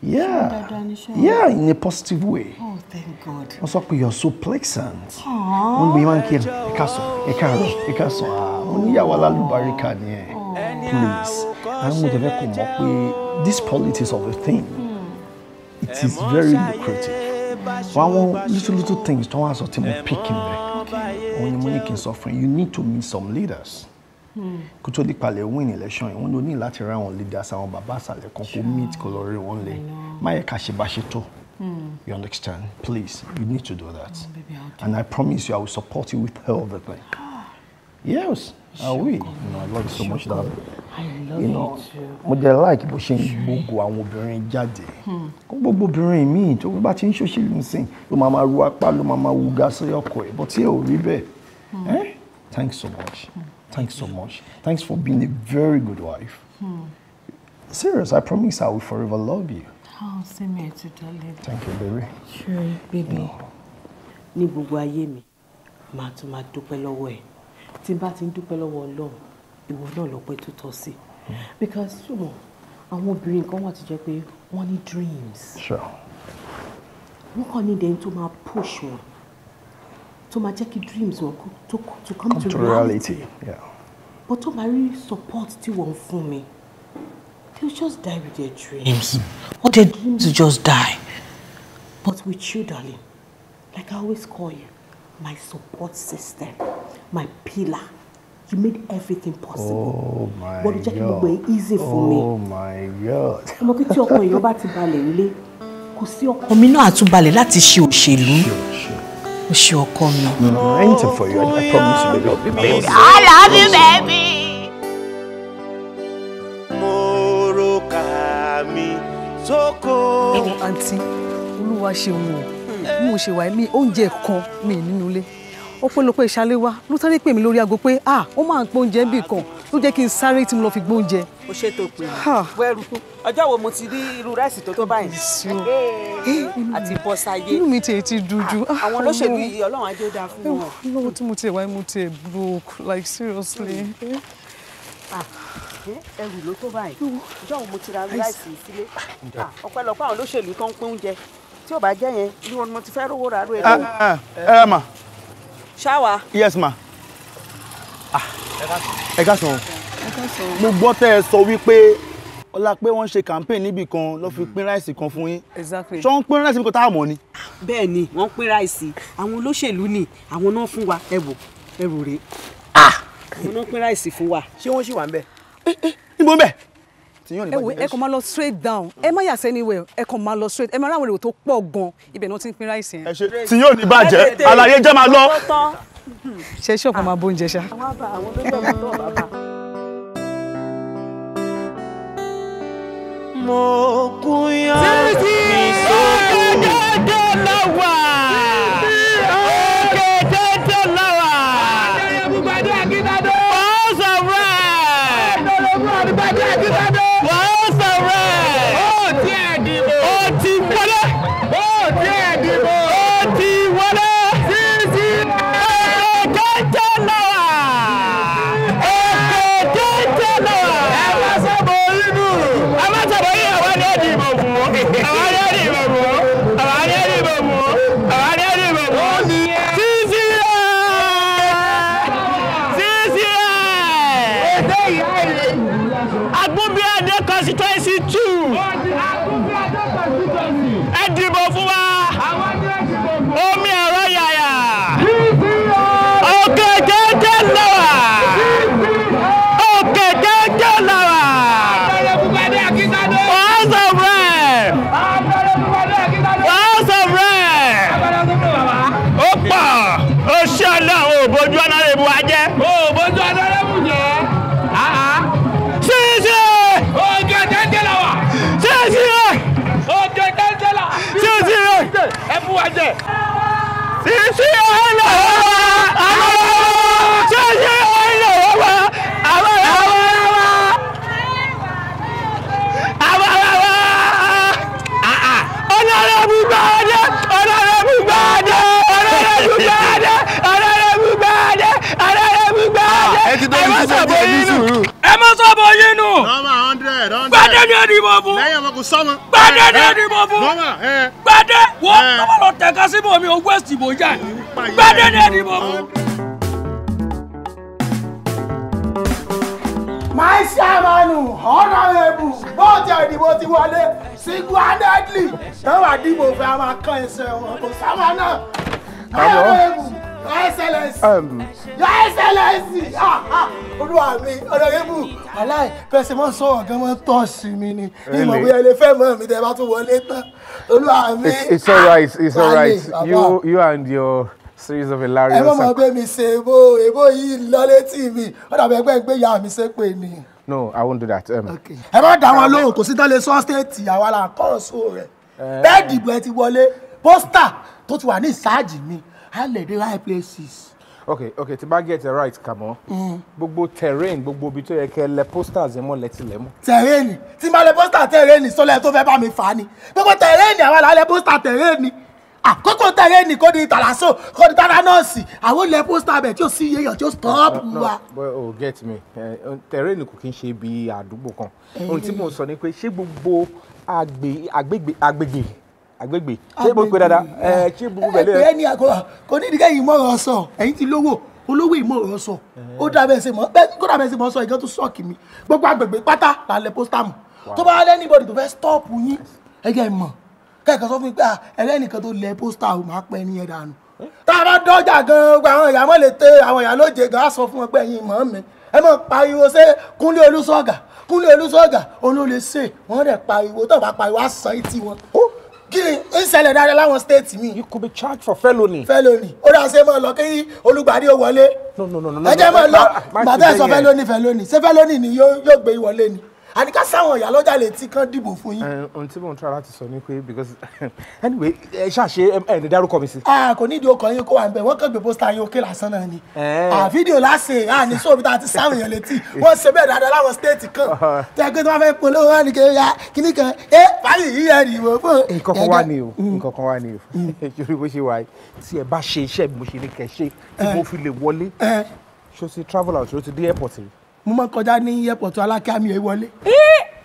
Yeah. Yeah, in a positive way. Oh, thank God. Wọ́n sọ pé you're so pleasant. Aww. Wọ́n gbé máa ń kí ẹ káàsán, ẹ káàárọ̀, ẹ káàsán. Wọ́n níyàwó alálùbáríkà ni ẹ. Please. Àwọn ọmọdé fẹ́ kò mọ̀ pé this politics of a thing, it is very lucrative. Wọ́n àwọn little little things tó wá sọ tí mo pick in there. Òun ni mo ní kí n sọ fún yín, you need to meet some leaders. Kó tó di palẹ̀ win election yìí, wọ́n ló ní láti ra àwọn leaders, àwọn bàbá àsàlẹ̀ kan kó meet kó lọ rí wọn lé. Má yẹ ká ṣe bá ṣe tó. You understand? Please, you need to do that. Oh, baby, I'll do And I promise you, I will support you with everything. Yes, I will. You know, I love you so much, darling. I love You know, you too. Mo dẹ̀ like bó ṣe ń gbógo àwọn obìnrin jáde. Kó gbogbo obìnrin míì tó bá ti ń ṣòṣèlú nsìn ló máa máa ru apá, ló máa máa wuga sí ọkọ ẹ̀, but tí ẹ ò rí bẹ́ẹ̀. Eh? Thanks so much. Thanks so much. Thanks for being a very good wife. Serious, I promise I will forever love you. Oh, same here too, darling. Thank you, baby. Sure, baby. Ní gbogbo ayé mi, màá tún máa dúpẹ́ lọ́wọ́ ẹ̀. Tí n bá ti ń dúpẹ́ lọ́wọ́ Ọlọ́run, ìwọ náà lọ́pẹ́ tó tọ́ sí. Because, you know, àwọn obìnrin kan wà tó jẹ́ pé wọ́n ní dreams. Sure. Wọ́n kàn ní ẹni tó máa push wọn, tó máa jẹ́ kí dreams wọn to come Come to to reality. reality. Yeah. But tó máa rí support tí wọ́n ń fún mi, they'll just die with their dreams. Or their dreams will just die. But with you, darling, like I always call you, my support system, my pillar. You made everything possible. Oh my Wọ́n ló jẹ́ kí gbogbo God. ẹ̀ easy fún mi. Oh my God. Ọmọ kí tí ọkàn èèyàn bá ti balẹ̀ nílé, kò sí ọkàn mi náà àtúbalẹ̀ láti ṣe òṣèlú. Ó ṣe ọkọ mi. No, anything for you. I promise you, baby. I'll be there. I love you, baby. Mo roka mi sóko. Ẹ̀wọ̀n àǹtí, Olúwa ṣeun o. Bí mo ṣe wà mí, oúnjẹ kan mi nínú ilé. Ọpẹ́lọpẹ́ Ìṣaléwá ló sáré pè mí lórí aago pé ah, ó máa ń pé oúnjẹ níbì kan ló jẹ́ kí n sáré tí mo lọ fi gbóúnjẹ. O ṣe tó pè mí wẹ́rù. Ọjọ́ wo mo ti rí irú ráìsì tó tó báyìí àti bọ́sáyé? Inú mi tiẹ̀ ti dùn jù. Àwọn olóṣèlú yìí, Ọlọ́run á jẹ́ ó dáa fún wọn. Lọ́wọ́ tí mo tiẹ̀ wáyé, mo tiẹ̀ broke, like seriously. Ah, ẹrù ló tó báyìí. Ọjọ́ wo mo ti ra ráìsì sílé? Ah, ọpẹ́lọpẹ́ àwọn olóṣèlú tó ń pín oúnjẹ. Tí ò bá jẹ́ yẹn bí wọn mo ti fẹ́ rówó rà rú ẹ̀. Ẹ ma. Ṣáwa. Yes ma. Ẹ káàsán o. Mo gbọ́ tẹ́ ẹ sọ wípé ọlá pé wọ́n ṣe campaign níbì kan ló fi pín ráìsì kan fún yín. Exactly. Ṣé wọ́n ń pín ráìsì níbi kan tá a mọ̀ ni? Bẹ́ẹ̀ ni, wọ́n pín ráìsì. Àwọn olóṣèlú ni, àwọn náà fún wa. Ẹ wò, ẹrù rèé. Àwọn náà pín ráìsì fún wa. Ṣé wọ́n ṣì wà ń bẹ̀? Níbo ń bẹ̀? Ẹ wo, ẹ kàn máa lọ straight down, ẹ má yà sẹ́niwẹ̀, ẹ kàn máa lọ straight, ẹ máa ráwọn èrò tó pọ̀ gan, ibẹ̀ náà ti ń pín ráìsì yẹn. Ẹ ṣe tí yóò ní bàjẹ́, àlàyé jẹ́ máa lọ. Ṣe ṣọ́ọ̀pù máa bóúnjẹ ṣá. Àwọn àbá àwọn olóṣèlú tó bàbá. Mo gúnyán mi sóko. Òkè lọ́wà. Òkè tètè lọ́wà. Ó sọ̀rọ̀ ẹ̀. Ó sọ̀rọ̀ ẹ̀. Ó ti ẹ̀ dìbò. Ó ti wọlé. Ó ti ẹ̀ dìbò. Ó ti wọlé. Sísí. Òkè tètè lọ́wà. Òkè tètè lọ́wà. Ẹ má sọ̀bọ̀ inú. Ẹ má sọ̀bọ̀ yìí, àwa ni ó dìbò fún. Àwa ni ó dìbò fún. Àwa ni ó dìbò fún. Àwa ni ó dìbò fún. Sísí ẹ̀. Sísí ẹ̀. Agunbíàdé constituency 2. Ẹ dìbò fún wa. Omi ẹ̀rọ yàyà. Òkè téńté lọ́wà. Òkè téńté lọ́wà. House of Rep. House of Rep. Ó pọ̀. Ó ṣe Ọlọ́run ò bójú ọ̀nàrẹ́bù wa jẹ́. Ó bójú ọ̀nàrẹ́bù jẹ́. Sísè. Òkè téńté lọ́wà. Sísè. Òkè téńté lọ́wà. Sísè. Ẹ fún wa jẹ. Sísè ọ̀nà wa. Sísè ọ̀nà wa. Àwọn àwọn àwọn àwọn ọ̀nàrẹ́bù gbàdé, ọ̀nàrẹ́bù gbàdé, ọ̀nàrẹ́bù gbàdé, ọ̀nàrẹ́bù gbàdé, ọ̀nàrẹ́bù gbàdé. Ẹ ti dórí Ẹ má sí sọ̀bọ̀ ẹbí yín nù. sùúrù. Ẹ má sọ̀bọ̀ yín nù. Nọ́mà 100 100. Gbàdé ni ẹ dìbò fún. Lẹ́yìn ọmọ kò sọ́mọ. Gbàdé ni ẹ dìbò fún. Nọ́mà ẹ. Gbàdé wo tọ́mọ lọ tẹ̀ka síbò mi ò west ìbò yá. Gbàdé ni ẹ dìbò fún. My chairman, honorable, bọ́ọ̀tì ìdìbò ti wọlé single-handedly. Táwọn àdìbò fẹ́ a máa kán ẹsẹ̀ wọn kò sáwọn náà. Honorable, Your Excellency. Your Excellency. Olúwa mi, Honorable, aláì fẹsẹ̀ mọ́ sọ̀rọ̀ gan mọ́ tọ́ọ̀sì mi ni. Ìmọ̀ bóyá ilé fẹ́ mọ́ mi tẹ́ bá tún wọlé tán. Olúwa mi. It's all right, it's all right. You and your series of hilarious. Ẹ mọ̀ mọ̀ pé mi ṣe èbó èbó yìí lọ létí mi. Ó dàbí ẹgbẹ́ ìgbé ìyá mi ṣe pé ni. No, I won't do that. Ẹ má dá wọn lóhùn, kò sí tán lè sọ stéètì àwa là ń kọ́ ọ̀ṣọ́ rẹ̀. Bẹ́ẹ̀ dìbò ẹ ti wọlé, pósítà tó ti wà ní ìsáàjì mi, á lè dé right places. Okay, tí bá get it right, Kamo. Gbogbo terrain, gbogbo ibi tó yẹ kẹ́ lẹ posters yẹn mọ́ lẹ ti lẹ̀ mọ́. Terrain, tí máa lẹ pósítà terrain sọlẹ̀ tó fẹ́ bá mi fà á ni. Gbogbo terrain àwa là lẹ pósítà terrain. Àkókò terrain kò di tàlàsó, kò di tàlánọ́ọ̀sì, àwọn lẹ pósítà bẹ̀ tí ó sì yéèyàn tí ó stop wa. No, get me. Terrain kò kí n ṣe ibi àdúgbò kan. Ohun tí mò ń sọ ni pé ṣé gbogbo agbègbè ṣé mo pe dada ṣé gbogbo bẹ̀ lé. Ẹ ní àgọ́ kò ní ìdíkẹ́ yìí mọ̀rọ̀ sọ, ẹ̀yin ti lówó olówó ìmọ̀rọ̀ sọ, ó dàbẹ̀ ṣe mọ́ bẹ́ẹ̀ kó dàbẹ̀ ṣe mọ́ sọ ìkan tó sọ̀kì mi, gbogbo agbègbè pátá la lẹ pósítà mọ̀, tó bá lẹ́ anybody tó fẹ́ stop yín ẹ jẹ́ mọ̀ kẹ́kọ̀ọ́ sọ fún mi pé ẹlẹ́nìkan tó lẹ pósítà ò máa pẹ́ ní ẹ̀ dànù. Tá a bá dọ́jà gan-an gbogbo àwọn ìyá mọ̀ lè tẹ àwọn ìyá lóje gan-an á sọ fún wọn pé ẹ̀yin mọ̀ mi ẹ mọ̀ pariwo ṣé Kúnlé Olúṣọ̀gà Kúnlé Olúṣọ̀gà òun ló lè ṣe wọ́n rẹ̀ pariwo tó bá pariwo á sàn etí wọn. Kí ni ń ṣẹlẹ̀ dáadáa láwọn stéètì mi. You could be charged for felony. Felony ó dáa ṣe máa lọ kí Olùgbàdì ó wọlé. No. Ẹ jẹ́ máa lọ gbàtà ẹ̀ sọ felony felony ṣé felony ni yóò gbé ìwọlé ni àníká sáwọn ìyá lọ́jà lè tí kán dìbò fún yín. Ohun tí mò ń try láti sọ ni pé because anyway ẹ ṣàṣe ẹ ní dárúkọ mi sí. Kò ní ìdí ọkọ̀ yín kó wà ń bẹ̀ wọ́n kàn gbé pósítà yín òkè lásán náà ni. Fídíò láṣẹ àní sóòbí tá a ti sáwọn èèyàn létí wọ́n ṣe bẹ́ẹ̀ dáadáa láwọn stéètì kan tẹ́ pé tí wọ́n fẹ́ polówó wọn ni kíní kan ẹ fàyè yìí ẹ dìbò fún. Nǹkan kan wà ní o nǹkan kan wà ní o yorí bó ṣe wà yìí tí ẹ bá ṣe iṣẹ́ bí mo ṣe ní kẹ́ ṣe tí mo fi lè wọlé ṣó ti travel out ṣó ti dé airport yìí. Mo máa ń kọjá ní airport Alákíá mi ò wọlé.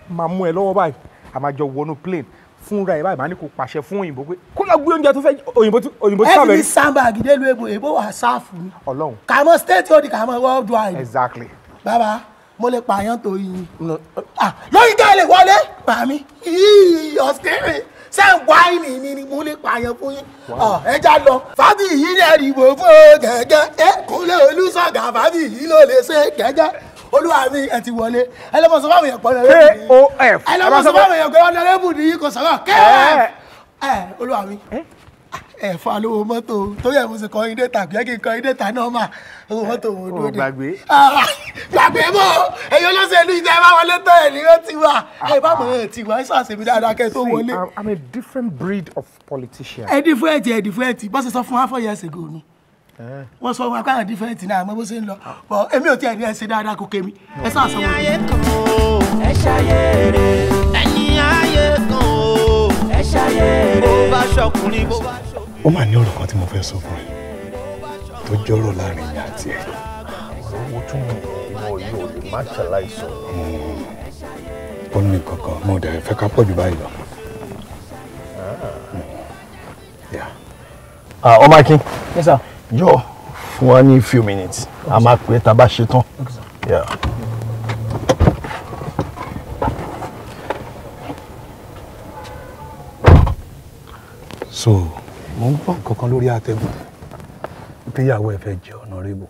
Máa mú ẹ lọ́wọ́ báyìí a máa jọ wọnú plane fúnra ẹ báyìí máa ní kó pàṣẹ fún òyìnbó pé kó lọ gbé oúnjẹ tó fẹ́ òyìnbó tí òyìnbó tí ẹ fi mi sábà gidi lu èbò èbó wà sáàfù ni. Ọlọ́run. Kàmọ́ state ó di kàmọ́ world wide. Exactly. Bàbá mo lè pààyàn tó yín. Lórí ká lè wọlé pàmí ọ̀sẹ̀rẹ̀ ṣé ń wáìnì mi ni mo lè pààyàn fún yín. Ẹ já lọ fábì yìí lè dìbò fún gẹ́gẹ́ ẹ Kúnlé Olúṣọ̀gà fábì yìí ló lè ṣe gẹ́gẹ́. Olúwa mi ẹ ti wọlé ẹ lọ́mọ sọ fáwọn èèyàn pọ̀ lọ́rẹ́bù KOF ẹ lọ́mọ sọ fáwọn èèyàn pé ọ̀nàrẹ́bù ni kò sọ̀rọ̀ KOF ẹ olúwa mi ẹ fún alówó mọ́tò torí ẹ̀ mo sì kọrin déta kí ẹ kí n kọrin déta náà mà owó mọ́tò mo dúró dé. Gbàgbé mọ́ ẹ̀yin olóṣèlú ìjà ẹ bá wọlé tán ẹ̀ ní ó ti wà ẹ bá mọ̀ ẹ̀ ti wà ẹ ṣàṣèmí dáadáa kẹ́ ẹ tó wọlé. I'm a different breed of politician. Ẹ different ẹ different bó ṣe sọ fún wa 4 years ago nu wọ́n sọ wọn akáyọ̀ dífẹ́ǹtì náà àmọ́ bó ṣe ń lọ bọ̀ èmi ò tiẹ̀ ní ẹ ṣe dáadáa kó kémi ẹ sá sọ wọn. Ayé kan o ẹ ṣayé rè ẹni ayé kan o ẹ ṣayé rè bó bá ṣọkùnrin bó bá ṣọkùnrin. Ó mà ní ọ̀rọ̀ kan tí mo fẹ́ sọ fún ẹ tó jọ́rọ̀ láàrin ìyá àti ẹ. Owó tún ìwọ yìí ò lè má ṣàlàyé. Ó ní kankan mo dẹ̀ fẹ́ ká pọ̀ jù báyìí lọ. Ọmọ Akin. Yes sir. Jọ fún wa ní few minutes a máa pè é tá a bá ṣe tán. Yeah. So mo ń gbọ́ nǹkan kan lórí àtẹ̀gùn pé ìyàwó ẹ fẹ́ jẹ́ honorable.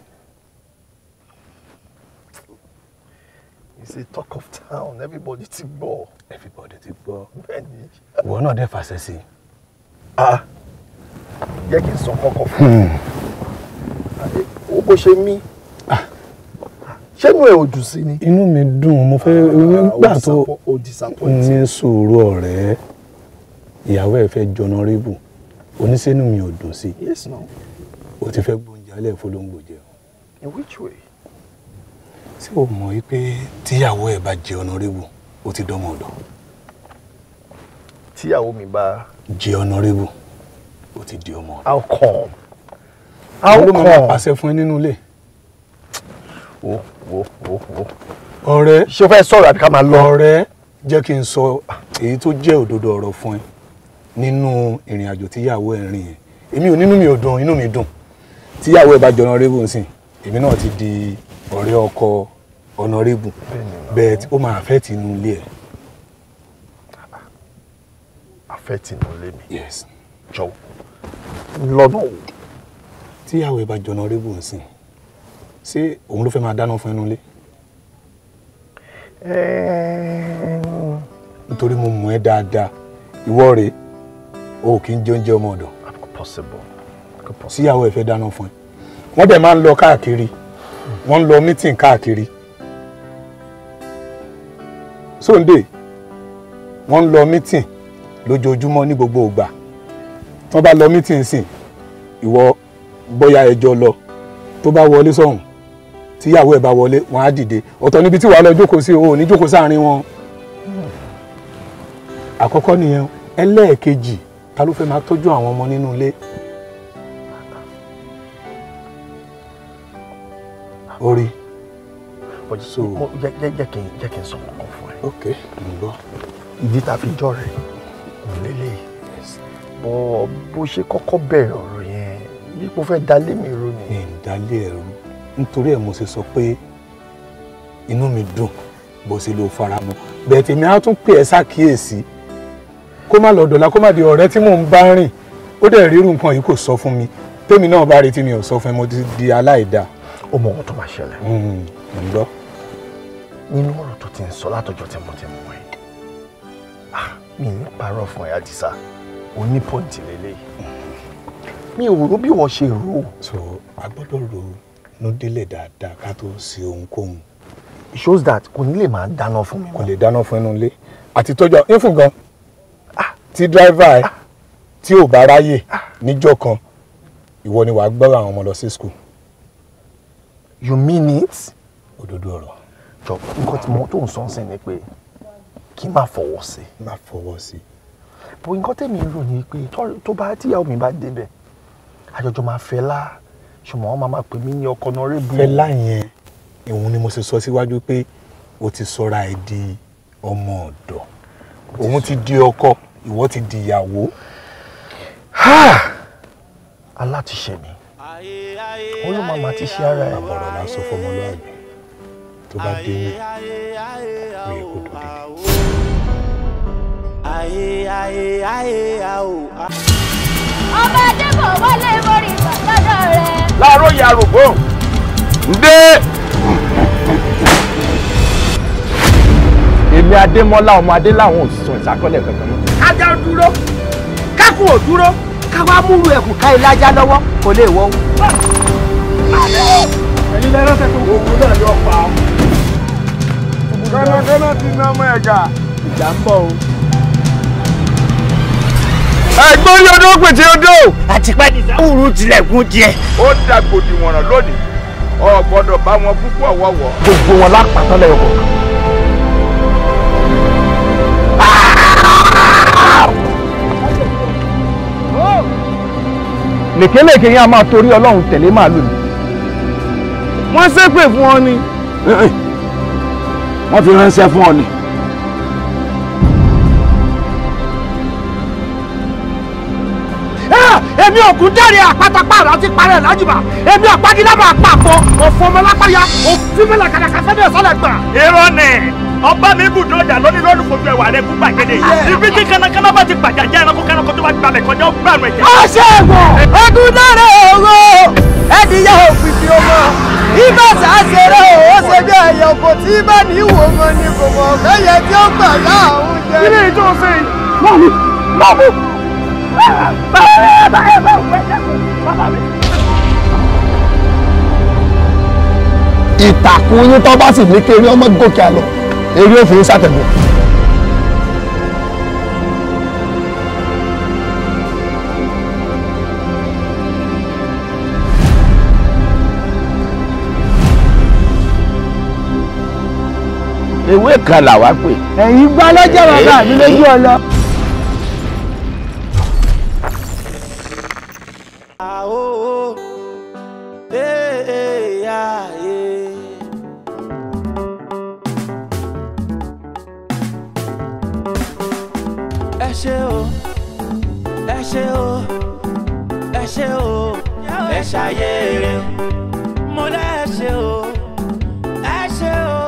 It's a talk of town, everybody ti gbọ́. Everybody ti gbọ́. Bẹ́ẹ̀ni. Ìwọ náà dẹ̀ fàṣẹ sí i. Ah, jẹ́ kí n sọ kọ́kọ́ fún un. Ó bó ṣe mí. Ṣé inú ẹ̀ ò dùn sí ni? Inú mi dùn, mo fẹ́ gbà tó O disappoint. ní sùúrù ọ̀rẹ́ ìyàwó ẹ̀ fẹ́ jẹ́ honorable oníṣẹ́nu mi ò dùn sí. Yes no. O ti fẹ́ gbóúnjẹ alẹ́ fọlọ́ngbò jẹun. In which way? Ṣé o mọ̀ wípé tíyàwó ẹ̀ bá jẹ́ honorable ó ti dánmọ̀ ọ̀dọ̀? Tíyàwó mi bá jẹ́ honorable ó ti di ọmọ ọ̀dọ̀. How come? How How come? Ló máa come? pàṣẹ fún ẹ nínú ilé. Wo wo wo wo. Ọ̀rẹ́. Ṣé o fẹ́ sọ̀rọ̀ àbí ká máa lọ? Ọ̀rẹ́, jẹ́ kí n sọ èyí tó jẹ́ òdodo ọ̀rọ̀ fún ẹ nínú ìrìn àjò tíyàwó ẹ̀ rìn yẹn. Èmi ò nínú mi ò dùn, inú mi dùn. Tíyàwó ẹ̀ bá jẹ́ honorable nsìn, èmi náà ti di ọ̀rẹ́ ọkọ honorable. Bẹ́ẹ̀ ó máa affect inú ilé ẹ̀. Affect inú ilé mi. Yes. Jọ̀wọ́. Lọ́nà wo? Tíyàwó ẹ bá jọ honorable ń sìn, ṣé òun ló fẹ́ máa dáná fún ẹnu ilé? Nítorí mo mọ̀ ẹ́ dáadáa, ìwọ rèé, o kì í jẹ oúnjẹ ọmọ ọ̀dọ̀. Possible. Síyàwó ẹ fẹ́ dáná fún ẹ. Wọ́n dẹ̀ máa ń lọ káàkiri, wọ́n ń lọ mítìn káàkiri. Sunday, wọ́n ń lọ mítìn lójoojúmọ́ ní gbogbo ìgbà. Tí wọ́n bá lọ mítìn sìn, ìwọ bóyá ẹjọ́ lọ, tó bá wọlé sọ̀hún, tíyàwó ẹ̀ bá wọlé, wọ́n á dìde. Ọ̀tọ̀ níbi tí wàá lọ jókòó sí, o ò ní jókòó sáàrin wọn. Àkọ́kọ́ nìyẹn. Ẹlẹ́ẹ̀kejì, ta ló fẹ́ máa tọ́jú àwọn ọmọ nínú ilé? Orí. So jẹ́ kí n sọ kankan fún ẹ. Ok, mo gbọ́. Ìdí tá a fi jọ rẹ̀ kò lélẹ̀. Bọ́ bó ṣe kọ́kọ́ bẹ̀rẹ̀ ọ̀rọ̀ yẹn, bí mo fẹ́ dalé mi rú ni. Mi ì dalé ẹ̀ rú. Nítorí ẹ̀ mo ṣe sọ pé inú mi dùn bó ṣe ló fara mọ́. Bẹ́ẹ̀ tèmi á tún pè ẹ́ ṣàkíyèsí. Kó má lọ dọ̀la, kó má di ọ̀rẹ́ tí mò ń bá rìn. Ó dẹ̀ rírú nǹkan yìí kò sọ fún mi. Tèmi náà bá retí mi ò sọ fún ẹ, mo ti di aláìda. Ó mọ ohun tó máa ṣẹlẹ̀. Mo ń gbọ́. Nínú ọ̀rọ̀ tó ti ń sọ látọjọ́ tí mo ti mọ̀ ẹ́, mi ní parọ́ fún ẹ, Àdìsá, o ní pọ́ǹtì lélẹ̀. Mi ò rò bí wọ́n ṣe rò. So a gbọ́dọ̀ ronú délẹ̀ dáadáa ká tó ṣe ohunkóhun. It shows that kò ní lè máa dáná fún mi. Kò lè dáná fún inú ilé àti tọ́jú ìfún gan. Tí dráìvà ẹ tí ò bá ráyè níjọ́ kan, ìwọ ni wàá gbọ́ àwọn ọmọ lọ sí school. You mean it? Òdodo ọ̀rọ̀. Jọ, nǹkan tí mo tó ń sọ sí ni pé kí n má fọwọ́ sí. Má fọwọ́ sí. Bó nǹkan tẹ̀mí ń rò ní pé tó bá tíyàwó mi bá débẹ̀, àjọjọ máa fẹ́ lá, ṣùgbọ́n wọ́n máa pè mí ní ọkọ honorable. Fẹ́lá yẹn, òun ni mo ṣe sọ síwájú pé o ti sọra ẹ di ọmọ ọ̀dọ̀. Òun ti di ọkọ, ìwọ ti di ìyàwó. Alátiṣe mi. Ó ló máa ti ṣe ara ẹ̀. Àbọ̀rọ̀ la sọ fọmọlúwàbí tó bá dé ní ó yẹ kó dòde. Ọba Adébọ̀ wọlé mórí bàbá rẹ̀. Láàárọ̀ yà rògbò ǹdẹ́. Èmi Adémọ́lá ọmọ Adé làwọn ò sọ ìsákọ́lẹ̀ kankan mọ́. Kájà ó dúró, kákùn ò dúró, káwá múru ẹkùn ká ilé ajá lọ́wọ́ kò lè wọ́. Ẹ̀yin lẹ́rọ̀ tẹ̀ tó ogun náà yọ pa ọ́. Kọ́nàkọ́nà ti ná ọmọ ẹ̀gà. Ìjà ń bọ̀ o. Ẹ̀gbọ́n yọdún pètè odò. Àtìpẹ́ ní sáwùrú tilẹ̀kùn jẹ. Ó dàgbòdì wọ̀nràn lónìí, o gbọ́dọ̀ bá wọn púpọ̀ wọ̀wọ̀. Gbogbo wọn lápàtàn lẹ́yọ̀ kọ̀ọ̀kan. Lèkélèké yẹn a máa torí Ọlọ́run tẹ̀lé màálù ni. Wọ́n ṣépè fún ọ ni. Wọ́n fi ránṣẹ́ fún ọ ni. Èmi ògùn dáre àpátápàrà ti parẹ́ lájùbà, èmi àpágilábà àpapọ̀ òfò ọmọlápáyà òfin mẹ́lẹ̀ kàlàkà fẹ́mi ọ̀sálẹ̀ gbà. Irọ́ ni ọba mi bùdó ọjà lónìí lọ́dún fojú ẹwà rẹ kú gbàgede ibi tí kánákáná bá ti gbàjà jẹ́ ẹranko kánákó tó bá gbalẹ̀ kọjá ó gbànú ẹ̀jẹ̀. Ó ṣe wọ̀ ogun dáre òwò ẹ̀dìyẹ òfìfì ọmọ ibà sàṣẹrẹ òwò ṣe bí ẹyẹ kò tí bá ní ìwò mọ ni kò mọ ọ̀fẹ́ yẹn tí ó gbà láàrún jẹ. Ilé ìjọ ṣe mọ́mú mọ́mú. Ìtàkùn yín tó bá sì ní kéré ọmọ gòkè àlọ eré òfin ṣàtẹ̀gùn. Ewé kan làwa pè. Ẹ̀yin gbá lọ́jọ́ bàbá mi lójú ọlọ. Ẹ ṣé o, ẹ ṣé o, ẹ ṣé o, ẹ ṣàyèrè, mo lẹ́ ẹ ṣé o, ẹ ṣé o,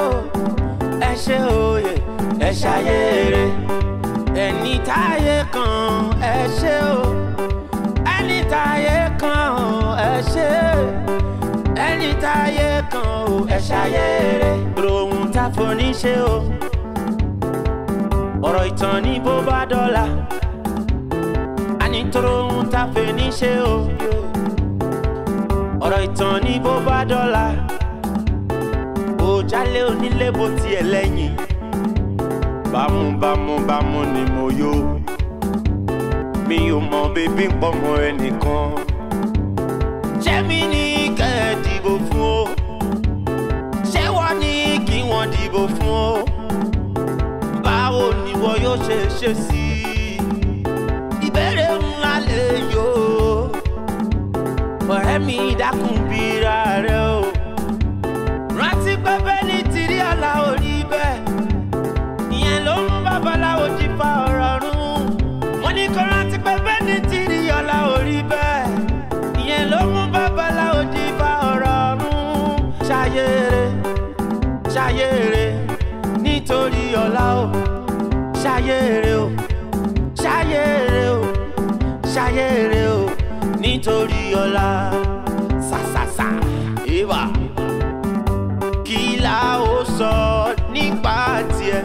ẹ ṣé o, ẹ ṣàyèrè, ẹni táyé kan ẹ ṣé o, ẹni táyé kan ẹ ṣé Ṣayére rohun tá foni ṣe o. Ọ̀rọ̀ ìtàn ní bó bá dọ́là. Àní tòròhun tá foni ṣe o. Ọ̀rọ̀ ìtàn ní bó bá dọ́là. Òjálé onílé bó tiẹ̀ lẹ́yìn. Bámú bámú bámú ni mo yó. Mi ò mọ bébí ń pọmọ ẹnìkan. Ṣé mi ní kẹ́ ẹ dìbò fún o? Ṣé wọ́n ní kí wọ́n dìbò fún o? Báwo ni wọ́n yóò ṣe ṣe sí i? Ìbéèrè ńlá lè yó. Ọ̀rẹ́ mi dákun bíra rẹ o. Rántí pé bẹ́ẹ̀ ni tìrí àlà orí bẹ́ẹ̀. Ìyẹn ló mú babaláwo jí fa ọ̀rọ̀ run. Wọ́n ní kó rántí pé bẹ́ẹ̀ ni tìrí ọ̀la orí bẹ́ẹ̀. Ìyẹn ló mú babaláwo jí fa ọ̀rọ̀ run. Ṣayére, ṣayére, nítorí ọ̀la o. Ṣayére o, ṣayére o, ṣayére o, nítorí ọ̀la. Sàsàsà, ìwà. Kí la ó sọ nípa tiẹ̀?